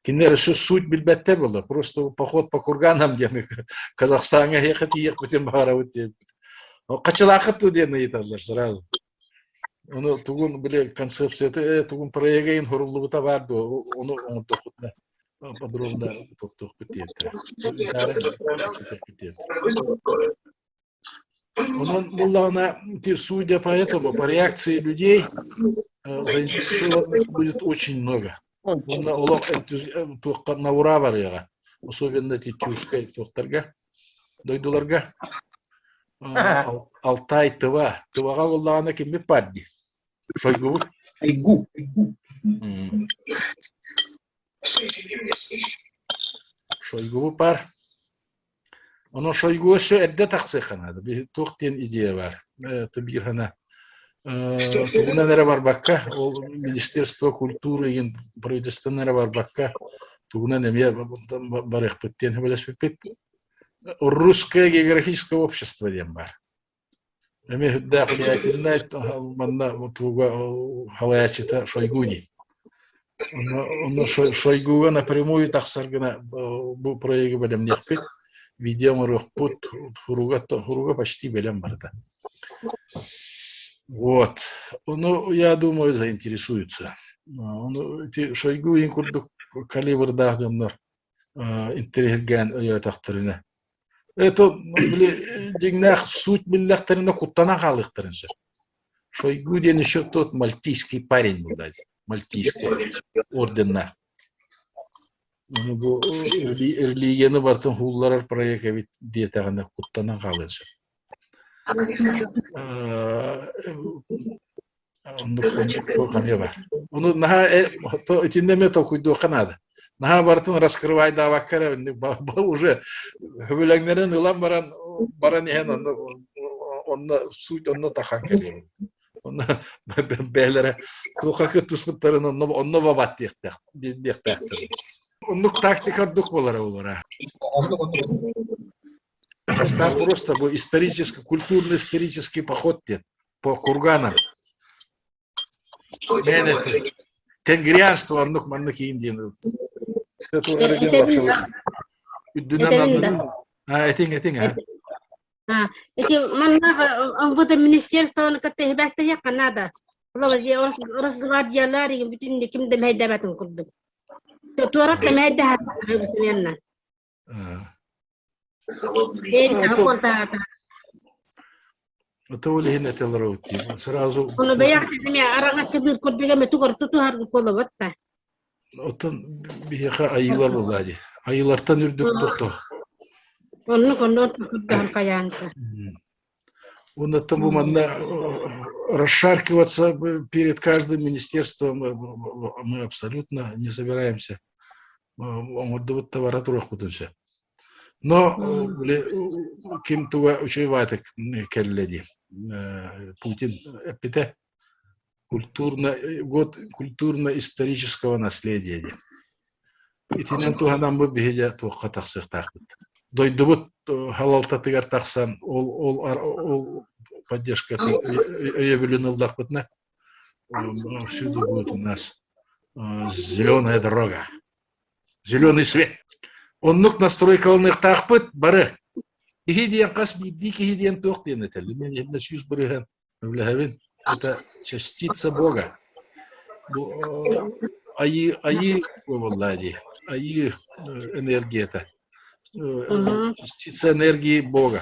Кинилэр өссө суть билбэттэр буолла. Просто поход по курганам диэн Казахстаҥҥа эһиэхэ тиийиэхпитин баҕарабыт диэбит. Хачылаахыт дуу диэн ыйыталлар сразу. Ону тугун били концепцията тугун проегайын хуруллубута баар дуо ону оҥордоххутуна подробно тохтуохпут диэбиттэрэ. Онон буллаҕына судя по этому, по реакции людей, заинтересованных будет очень много. Уонна олох туохха на ура барыаҕа. Особенно эти тюркскай туохтарга, дойдуларга. Алтай, Тыва. Тываҕа буллаҕына киммит баар дии? Шойгубут. Шойгу. Шойгубут баар. Онон Шойгу өссө эрдэ тахсыахха наада. Туох диэн идея баар. Биир хана тугунан эрэ барбакка, ол Министерство культуры игин правительствонан эрэ барбакка, тугунан эмиэ барыахпыт диэн сөбүлэспиппит. Русское географическое общество диэн баар. Эмиэ сүрдээх влиятельнай манна туга халайааччыта Шойгу дии. Онно Шойгуга напрямую тахсар гына бу проегы бэлэмниэхпит, видео оҥоруохпут, хуруга, хуруга почти бэлэм барыта. Вот. Ну, я думаю, заинтересуются. Ну, ити Шойгу иин курдук калибрдаах дьоннор интэриэһиргээн өйөөтөхтөрүнэ Это били дьиҥнээх суть биллэхтэринэ куттанан хаалыахтарын сөп. Шойгу диэн еще тот мальтийский парень был, да, мальтийский орденнаах. Бу религияны барытын хуулларар проект эбит диэтэҕинэ куттанан хаалыан сөп. Оннук оннук туох эмиэ баар. Ону наһаа итиннэ эмиэ толкуйдуохха наада. Наһаа барытын раскрывайдаабакка эрэ уже хөбүлэҥнэрин ылан баран баран иһэн онно онно суть онно тахан кэлиэм. Онно бээлэрэ туохха кыттыспыттарын онно онно бабат диэхтээх диэхтээхтэр. Оннук тактика ордук буолара буолара. Бастаан просто бу исторический, культурно-исторический поход диэн по курганам. Мээнэ тенгрианство оннук маннык иин диэн. Үрдүнэн аннынан. А, этиҥ, этиҥ, а. Эти манна МВД министерствоны кытта иһибэстэһиэххэ наада. Росгвардиялар бүтүн ким да мэһэйдээбэтин курдук. Туорат да мэһэйдэһэ сымыянна. Это ол иһин этэлэр дии. Сразу Ону бэйэҕитин араҥаччылыыр курдук эмэ тугар тутуһар буолабат да. Оттон биһиэхэ айыылар буолла дии. Айыылартан үрдүк тохтох. Оннук оннук курдаһан хайаанта. Оннуттан бу манна расшаркиваться перед каждым министерством мы абсолютно не собираемся. Оҥордубут да бара туруохпутун сөп. Но ким туга үчүгэй баатык кэллэ дии. Путин эппитэ культурно год культурно-исторического наследия диэн. Итинэн туһанан бу биһиги туохха тахсыахтаахпыт. Дойдубут халалтатыгар тахсан ол ол ол поддержка өйөбүлүн ыллахпытына всюду будет у нас зеленая дорога. Зеленый свет. Оннук настройкаланыахтаахпыт бары. Киһи диэн хас биирдии киһи диэн туох диэн этэллэр. Мен иһиннэ 100% Үлэһэбин. Это частица Бога. Бу айыы айыы буолла дии. Айыы энергията. Частица энергии Бога.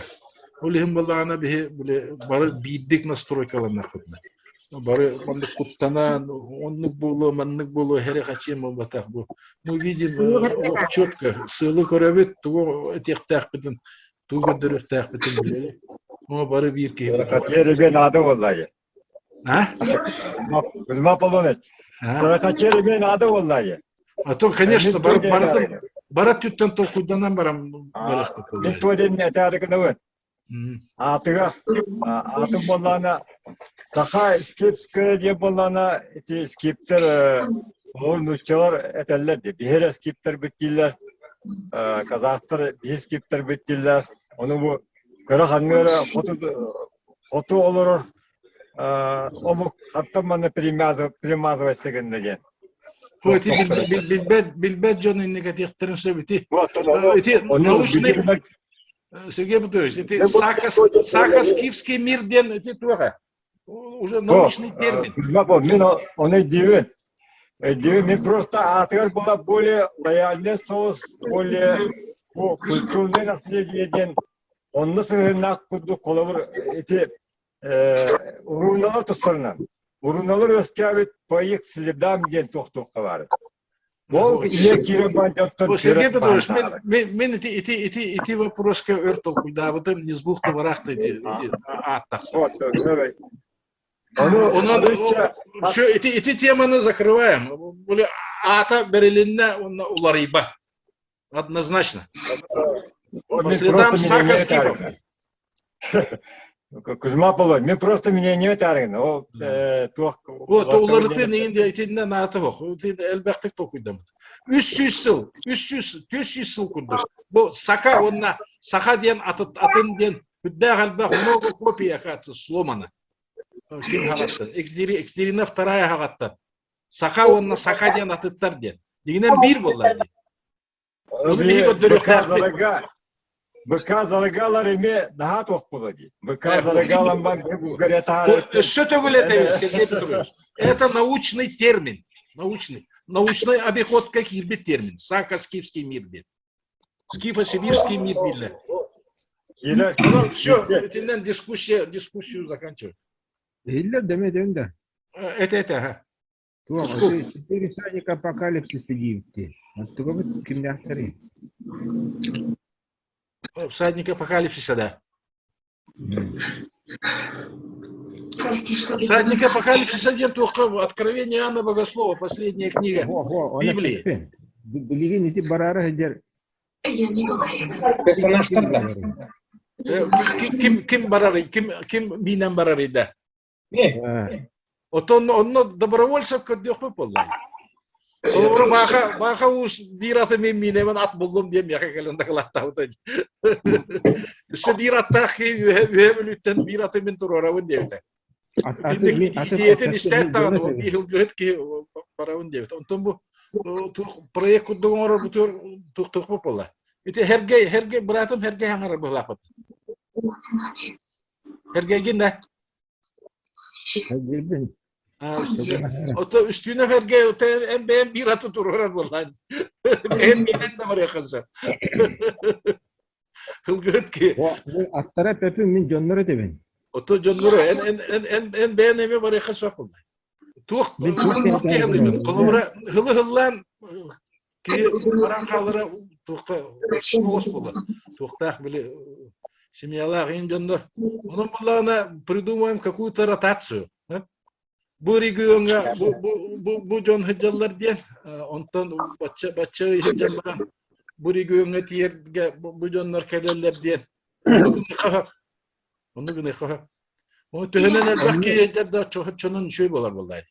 Ол иһин буоллаҕына биһи били бары биирдик настройкаланнахпытына. Бары маннык куттанан, оннук буолуо, маннык буолуо, хэри хачием буолбатах бу. Мы видим четко сыалы көрөбүт, тугу этиэхтээхпитин, тугу көрдөрүөхтээхпитин билэбит. О, бары биир киһи. Саракачеребе надо буоллаайы. А? Кузьма Аполлонович, Саракачеребе надо буоллаайы. А то, конечно, барытын барат түттен толкуйданан баран барыахпыт Мин туоден этаарыкынабын. Аатыга, аатын буоллаана Саха скипская диэн буоллаана ити скиптер ол нууччалар этэллэр дии. Биһиэрэ скиптер бүттииллэр, казахтар биһи скиптер бүттииллэр. Ону бу кыра ханныра хоту хоту олорор омук хантан манна примазывайся гынна диэн. Ити билбэт билбэт дьон инник этиэхтэрин сөп ити. Ити научный Сергей Петрович, ити сака-скифский мир диэн ити туоха? Уже научный термин. Мин оны өйдүүбүн. Өйдүүбүн. Мин просто аатыгар була более лояльный соус, более культурное наследие диэн онно сыһыаннаах курдук холобур ити уруналар тустарынан. Уруналар үөскээбит по их следам диэн туохтуохха баар. Ол ийэ киирэн бандьоттон Сергей Петрович, мен мен ити ити ити ити вопроска өр толкуйдаабытым, не с бухты барахты ити ити аат тахсар. Вот, Ону все ити ити теманы закрываем. Были аата берилинне онно уларыйба. Однозначно. По следам Саха Скифов. Кузьма Павлович, мен просто меня не этарин. Ол туох Вот уларытын инде итиннэ наата хох. Элбэхтик толкуйдаммыт. 300 сыл, 300, 400 сыл курдук. Бу саха уонна саха диэн атын диэн үрдээх элбэх много копий оказывается сломано. Ким хаҕаттан? Екатерина вторая хаҕаттан. Саха уонна саха диэн атыттар диэн. Дигинэн биир буолла. Ону биһиги көрдөрүөхтээхпит. БК зарагалар эми наһаа туох буола дии. БК зарагалан бар Өссө төгүл этэбит, Сергей Петрович. Это научный термин. Научный. Научный обиходка киирбит термин. Сака-скифский мир диэн. Скифо-сибирский мир дииллэр. Все, итиннэн дискуссия, дискуссию заканчиваем. Иһиллэр да эмиэ да. Это, это, ага. Туох, четыре всадника апокалипсиса диэбиттии. Оттугабыт кимнээхтэрий? Всадник апокалипсиса, да. Всадник апокалипсиса диэн туохха Откровение Иоанна Богослова, последняя книга Библии. Билигин ити бараары сылдьар Ким ким барарый, ким ким миинэн барарый да? Отон онно добровольцев көрдүөхпүт буолла. Толору бааха бааха уус биир аты мен миинэбин ат буллум диэн миэхэ кэлэн дакылааттаабыта. Өссө биир аттаах киһи үөһэ үөһэ бүлүүттэн биир аты мин туруорабын диэбитэ. Идиэтин истээт даҕаны биир сылгыһыт киһи барабын диэбит. Онтон бу проект курдук оҥорорбутугар туох буолла. Ити Хергей, Хергей, быраатым Хергей хаҥарар быһылаахпыт. Хергейгин да? Хергейбин. Ото үстүүнэ Хергей, эн бэйэм биир аты туруорар буоллаан. Бэйэм миэнэн да барыаххын сөп. Ылгыт ки. Аттара пепин мин дьоннор этебин. Ото дьоннору эн эн эн эн эн бэйэн эми барыахха сөп буолла. Туох туох киһи холобура хылы хыллаан киһи баран хаалара туохха оҕус буолар. Туохтаах били семьялаах ин дьоннор. Онон буоллаҕына придумаем какую-то ротацию. Бу региоҥҥа бу, бу, бу, бу дьон сылдьаллар диэн, онтон бачча бачча ый сылдьан баран бу региоҥҥа тиийэргэ бу, бу дьоннор кэлэллэр диэн. Оннук гыныахха сөп. Оннук гыныахха сөп. Ону төһөнөн элбэх киһи да чонун үчүгэй буолар буоллаа.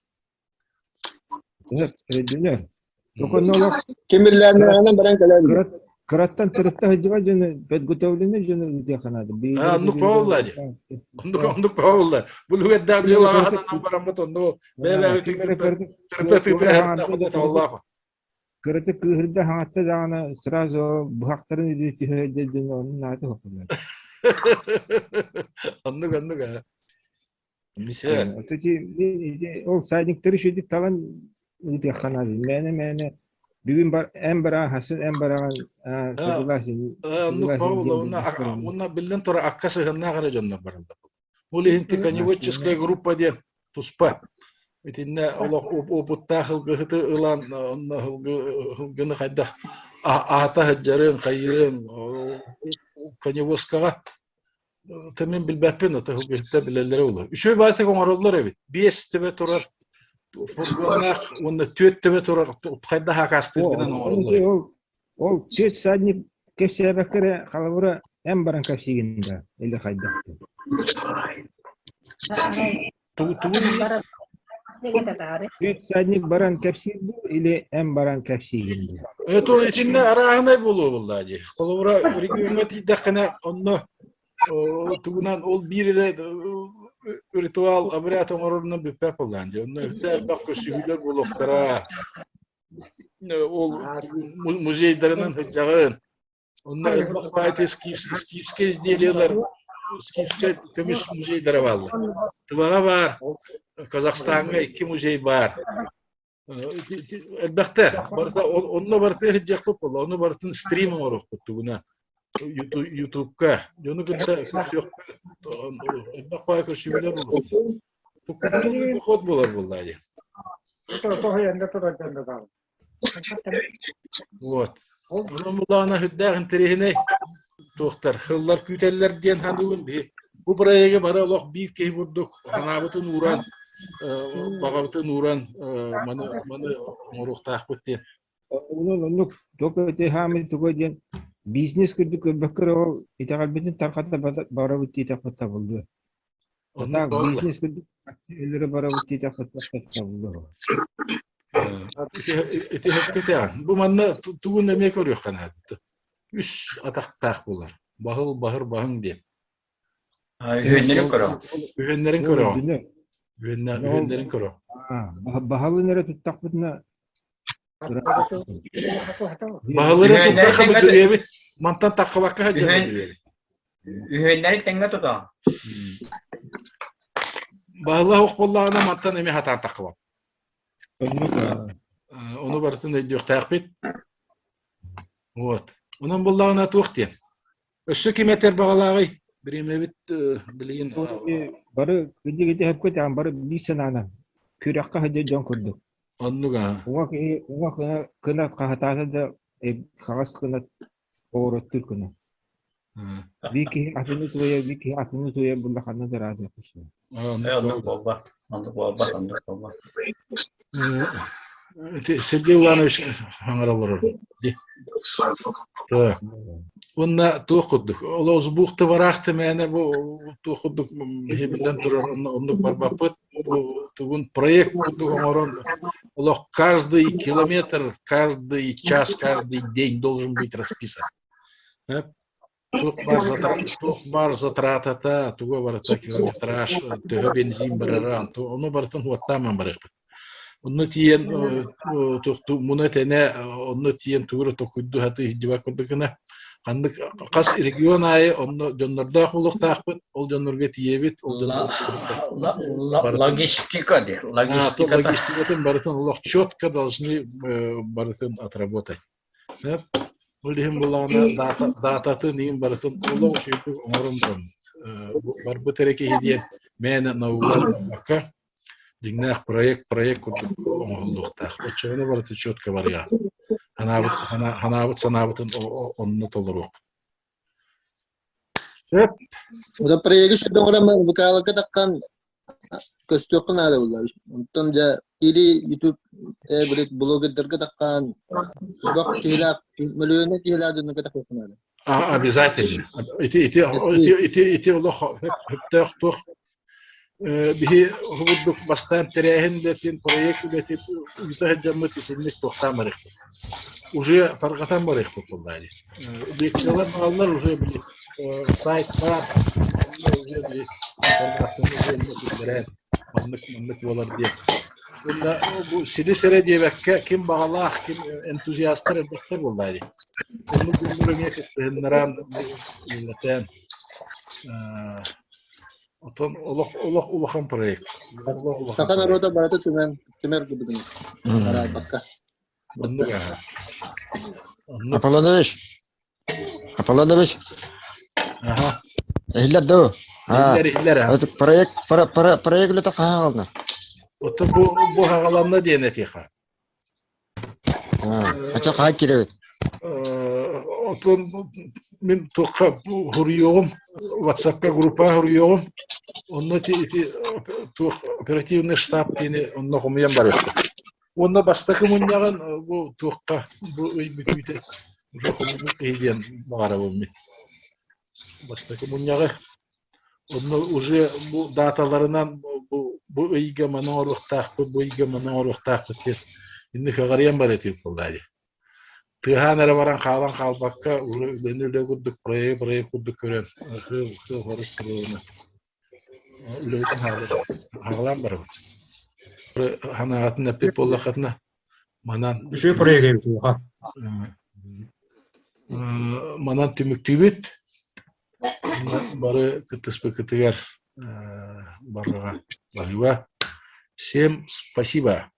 Ким биллээннэҕинэн баран кэлэр. Кыраттан тырытта сылдьыбат дьону подготовленный дьону ыытыахха наада. Оннук буолла дии. Оннук оннук буолла. Бу үлүгэрдээх дьыалаҕа ханан бараммыт онну бэйэ-бэйэбитин кытта тырыта тыыта Кырата кыыһырда хаҥатта даҕаны сразу быһахтарын илии түһэ дьон оннун наата хоппулар. Оннук оннук аа. Ол садниктары үчүгдүк талан ыытыахха наада. Мээнэ-мээнэ бүгүн бар эн бараҕын хасын эн бараҕын согласен. Оннук уонна биллэн турар акка сыһыннаах эрэ дьоннор бараллар. Ол иһин коневодческая группа диэн туспа. Итиннэ олох опыттаах ылгыһыты ылан онно ылгыны хайдах аата сылдьарын, хайыырын коневозкаҕа То мин билбэппин, ото ылгыһыттар билэллэрэ буолуо. Үчүгэй баатык оҥороллор эбит. Биэс төбө турар фургоннаах уонна түөрт төбө турар хайдах акаастыыргынан оҥороллор эбит. Ол ол түөрт всадник кэпсээбэккэ эрэ халабыра эн баран кэпсиигин да или хайдах Түөрт всадник баран кэпсиир дуу или эн баран кэпсиигин дуу? Это итиннэ арааһынай буолуо буоллаа дии. Холобура региоҥҥа тиийдэххинэ онно тугунан ол биир эрэ ритуал обряд оҥорорунан бүппэт буоллаан дии. Онно өттө элбэх көрсүһүүлэр буолуохтара. Ол музейдарынан сылдьаҕын. Онно элбэх баайты скифскэй изделиелар, скифскэй көмүс музейдара бааллар. Тываҕа баар, Казахстаҥҥа икки музей баар. Элбэхтэр. Барыта онно барыта иһдьиэхпит буолла. Ону барытын стрим оҥоруохпут тугуна. Ютубка. Дьону кытта көрсүөхпүт. Элбэх баай көрсүбүлэр буолуо. Поход буолар буоллаа дии. Вот. Онон булаана сүрдээх интэриэһинэй туохтар хыллар күүтэллэр диэн саныыбын биһи. Бу проегы бары олох биир киһи курдук санаабытын ууран, баҕабытын ууран маны маны оҥоруохтаахпыт диэн. Онон оннук только хаамын туга диэн бизнес курдук көрбөккө эрэ ол итэҕэлбитин тарҕата барабыт диэтэхпит табыллыа. Так бизнес курдук өлөрө барабыт диэтэхпит табыллыа. Ити ити Бу манна тугун эмиэ көрүөххэ наада. Үс атахтаах булар. Баһыл, баһыр, баһыҥ диэн. Үһүөннэрин көрөҕүн. Үһүөннэрин көрөҕүн. Үһүөннэрин көрөҕүн. Баһылын эрэ туттахпытына Баһылары туттахха бүдүрүйэбит. Мантан таххыбакка сылдьан бүдүрүйэбит. Үһүөннэрин тэҥҥэ тутаҕын. Баһыла ох буоллаҕына мантан эмиэ хатаан таххыбат. Ону барытын өйдүөхтээхпит. Вот. Онон буоллаҕына туох диэн. Өссө ким этэр баҕалааҕый? Бириэмэбит билигин Бары кыдьык ити хөпкө бары биир санаанан күрэххэ сылдьар дьон курдук. Оннук аа. Уҥа киһи уҥа кына кына хаһытаата да хаҕас кына оҕуруоттуур кына. Биир киһи атыны туойар, биир киһи атыны туойар буолла ханна да ыраатыахпыт суоҕа. Оннук буолбат. Оннук буолбат, оннук буолбат. Сергей Иванович хаҥара олорор. Так. Уонна туох курдук, ол озбук бараах мээнэ бу туох курдук биллэн турар оннук барбаппыт. Бу тугун проект курдук оҥорон олох каждый километр, каждый час, каждый день должен быть расписан. Туох баар затратата, туга барыта километраж, төһө бензин барара, ону барытын уоттааман барыахпыт. Онно тиийэн муна тэнэ онно тиийэн тугу эрэ токуйду сатыы сылдьыбат курдук гына ханнык хас регион аайы онно дьоннордоох буолуохтаахпыт, ол дьоннорго тиийэбит, ол Логистика диye, логистика. Логистикатын барытын олох четко должны барытын отработать. Ол иһин булаҕына даататын иһин барытын олох үчүгэйдик оҥорон бараммыт. Барбыт эрэ киһи диэн мээнэ наука буолбакка, дьиҥнээх проект проект курдук оҥоһуллуохтаах. Оччоҕуна барыта четко барыаҕа. Ханаабыт ханаабыт санаабытын онно толоруохпут. Сөп. Ота проегы сөбөҥөрө вокалга таххан көстүөххэ наада буолла. Онтон дьэ или YouTube билет блогердарга таххан бөх киһилээх мөлүйүөнэ киһилээх дьоннорго таххыахха наада. Обязательно. Ити ити ити ити ити олох хөптөөх туох биһи курдук бастаан тэрээһин үлэтин, проект үлэтин ыыта сылдьаммыт итинник туохтаан барыахпыт. Уже тарҕатан барыахпыт буоллаа дии. Лекциялар бааллар уже били сайт баар, уже били информацияны уже биллэрэн маннык маннык буолар диэн. Уонна бу силис эрэ диэбэккэ ким баҕалаах, ким энтузиастар элбэхтэр буоллаа дии. Оннук дьоннору эмиэ кыттыһыннаран, үлэлэтэн Отон олох олох улахан проект. Олох улахан Саха народа барыта түмэн түмэр гыбытын араайбакка. Оннук аха. Оннук. Аполлонович. Аполлонович. Аха. Иһиллэр дуу? Иһиллэр иһиллэр аха. Проект проект үлэтэ хаһан хаална? Ото бу бу хагаланна диэн этиэхэ. Ача хаһан киирэбит? Отон мин туохха суруйуоҕум, WhatsApp-ка группа суруйуоҕум. Онно ити ити туох оперативный штаб диэни онно хомуйан барыахпыт. Уонна бастакы мунньаҕын бу туохха бу ый бүтүүтэ уже хомуйбут киһи диэн баҕарабын мин. Бастакы мунньаҕы Онно уже бу дааталарынан бу, бу ыйга маны оҥоруохтаахпыт, бу ыйга маны оҥоруохтаахпыт диэн инник ыҕарыйан барар этибит буоллаа дии. Тыаһаан эрэ баран хаалан хаалбакка уже үлэни үлэ курдук, проект проект курдук көрөн ыһыы ыһыы хорук туруорuna үлэбитин хаалаан барабыт. Ханаатын эппит буоллаххытына манан Үчүгэй проект эбит улахан. Манан түмүктүүбүт. Бары кыттыспыккытыгар барыга барыба. Всем спасибо.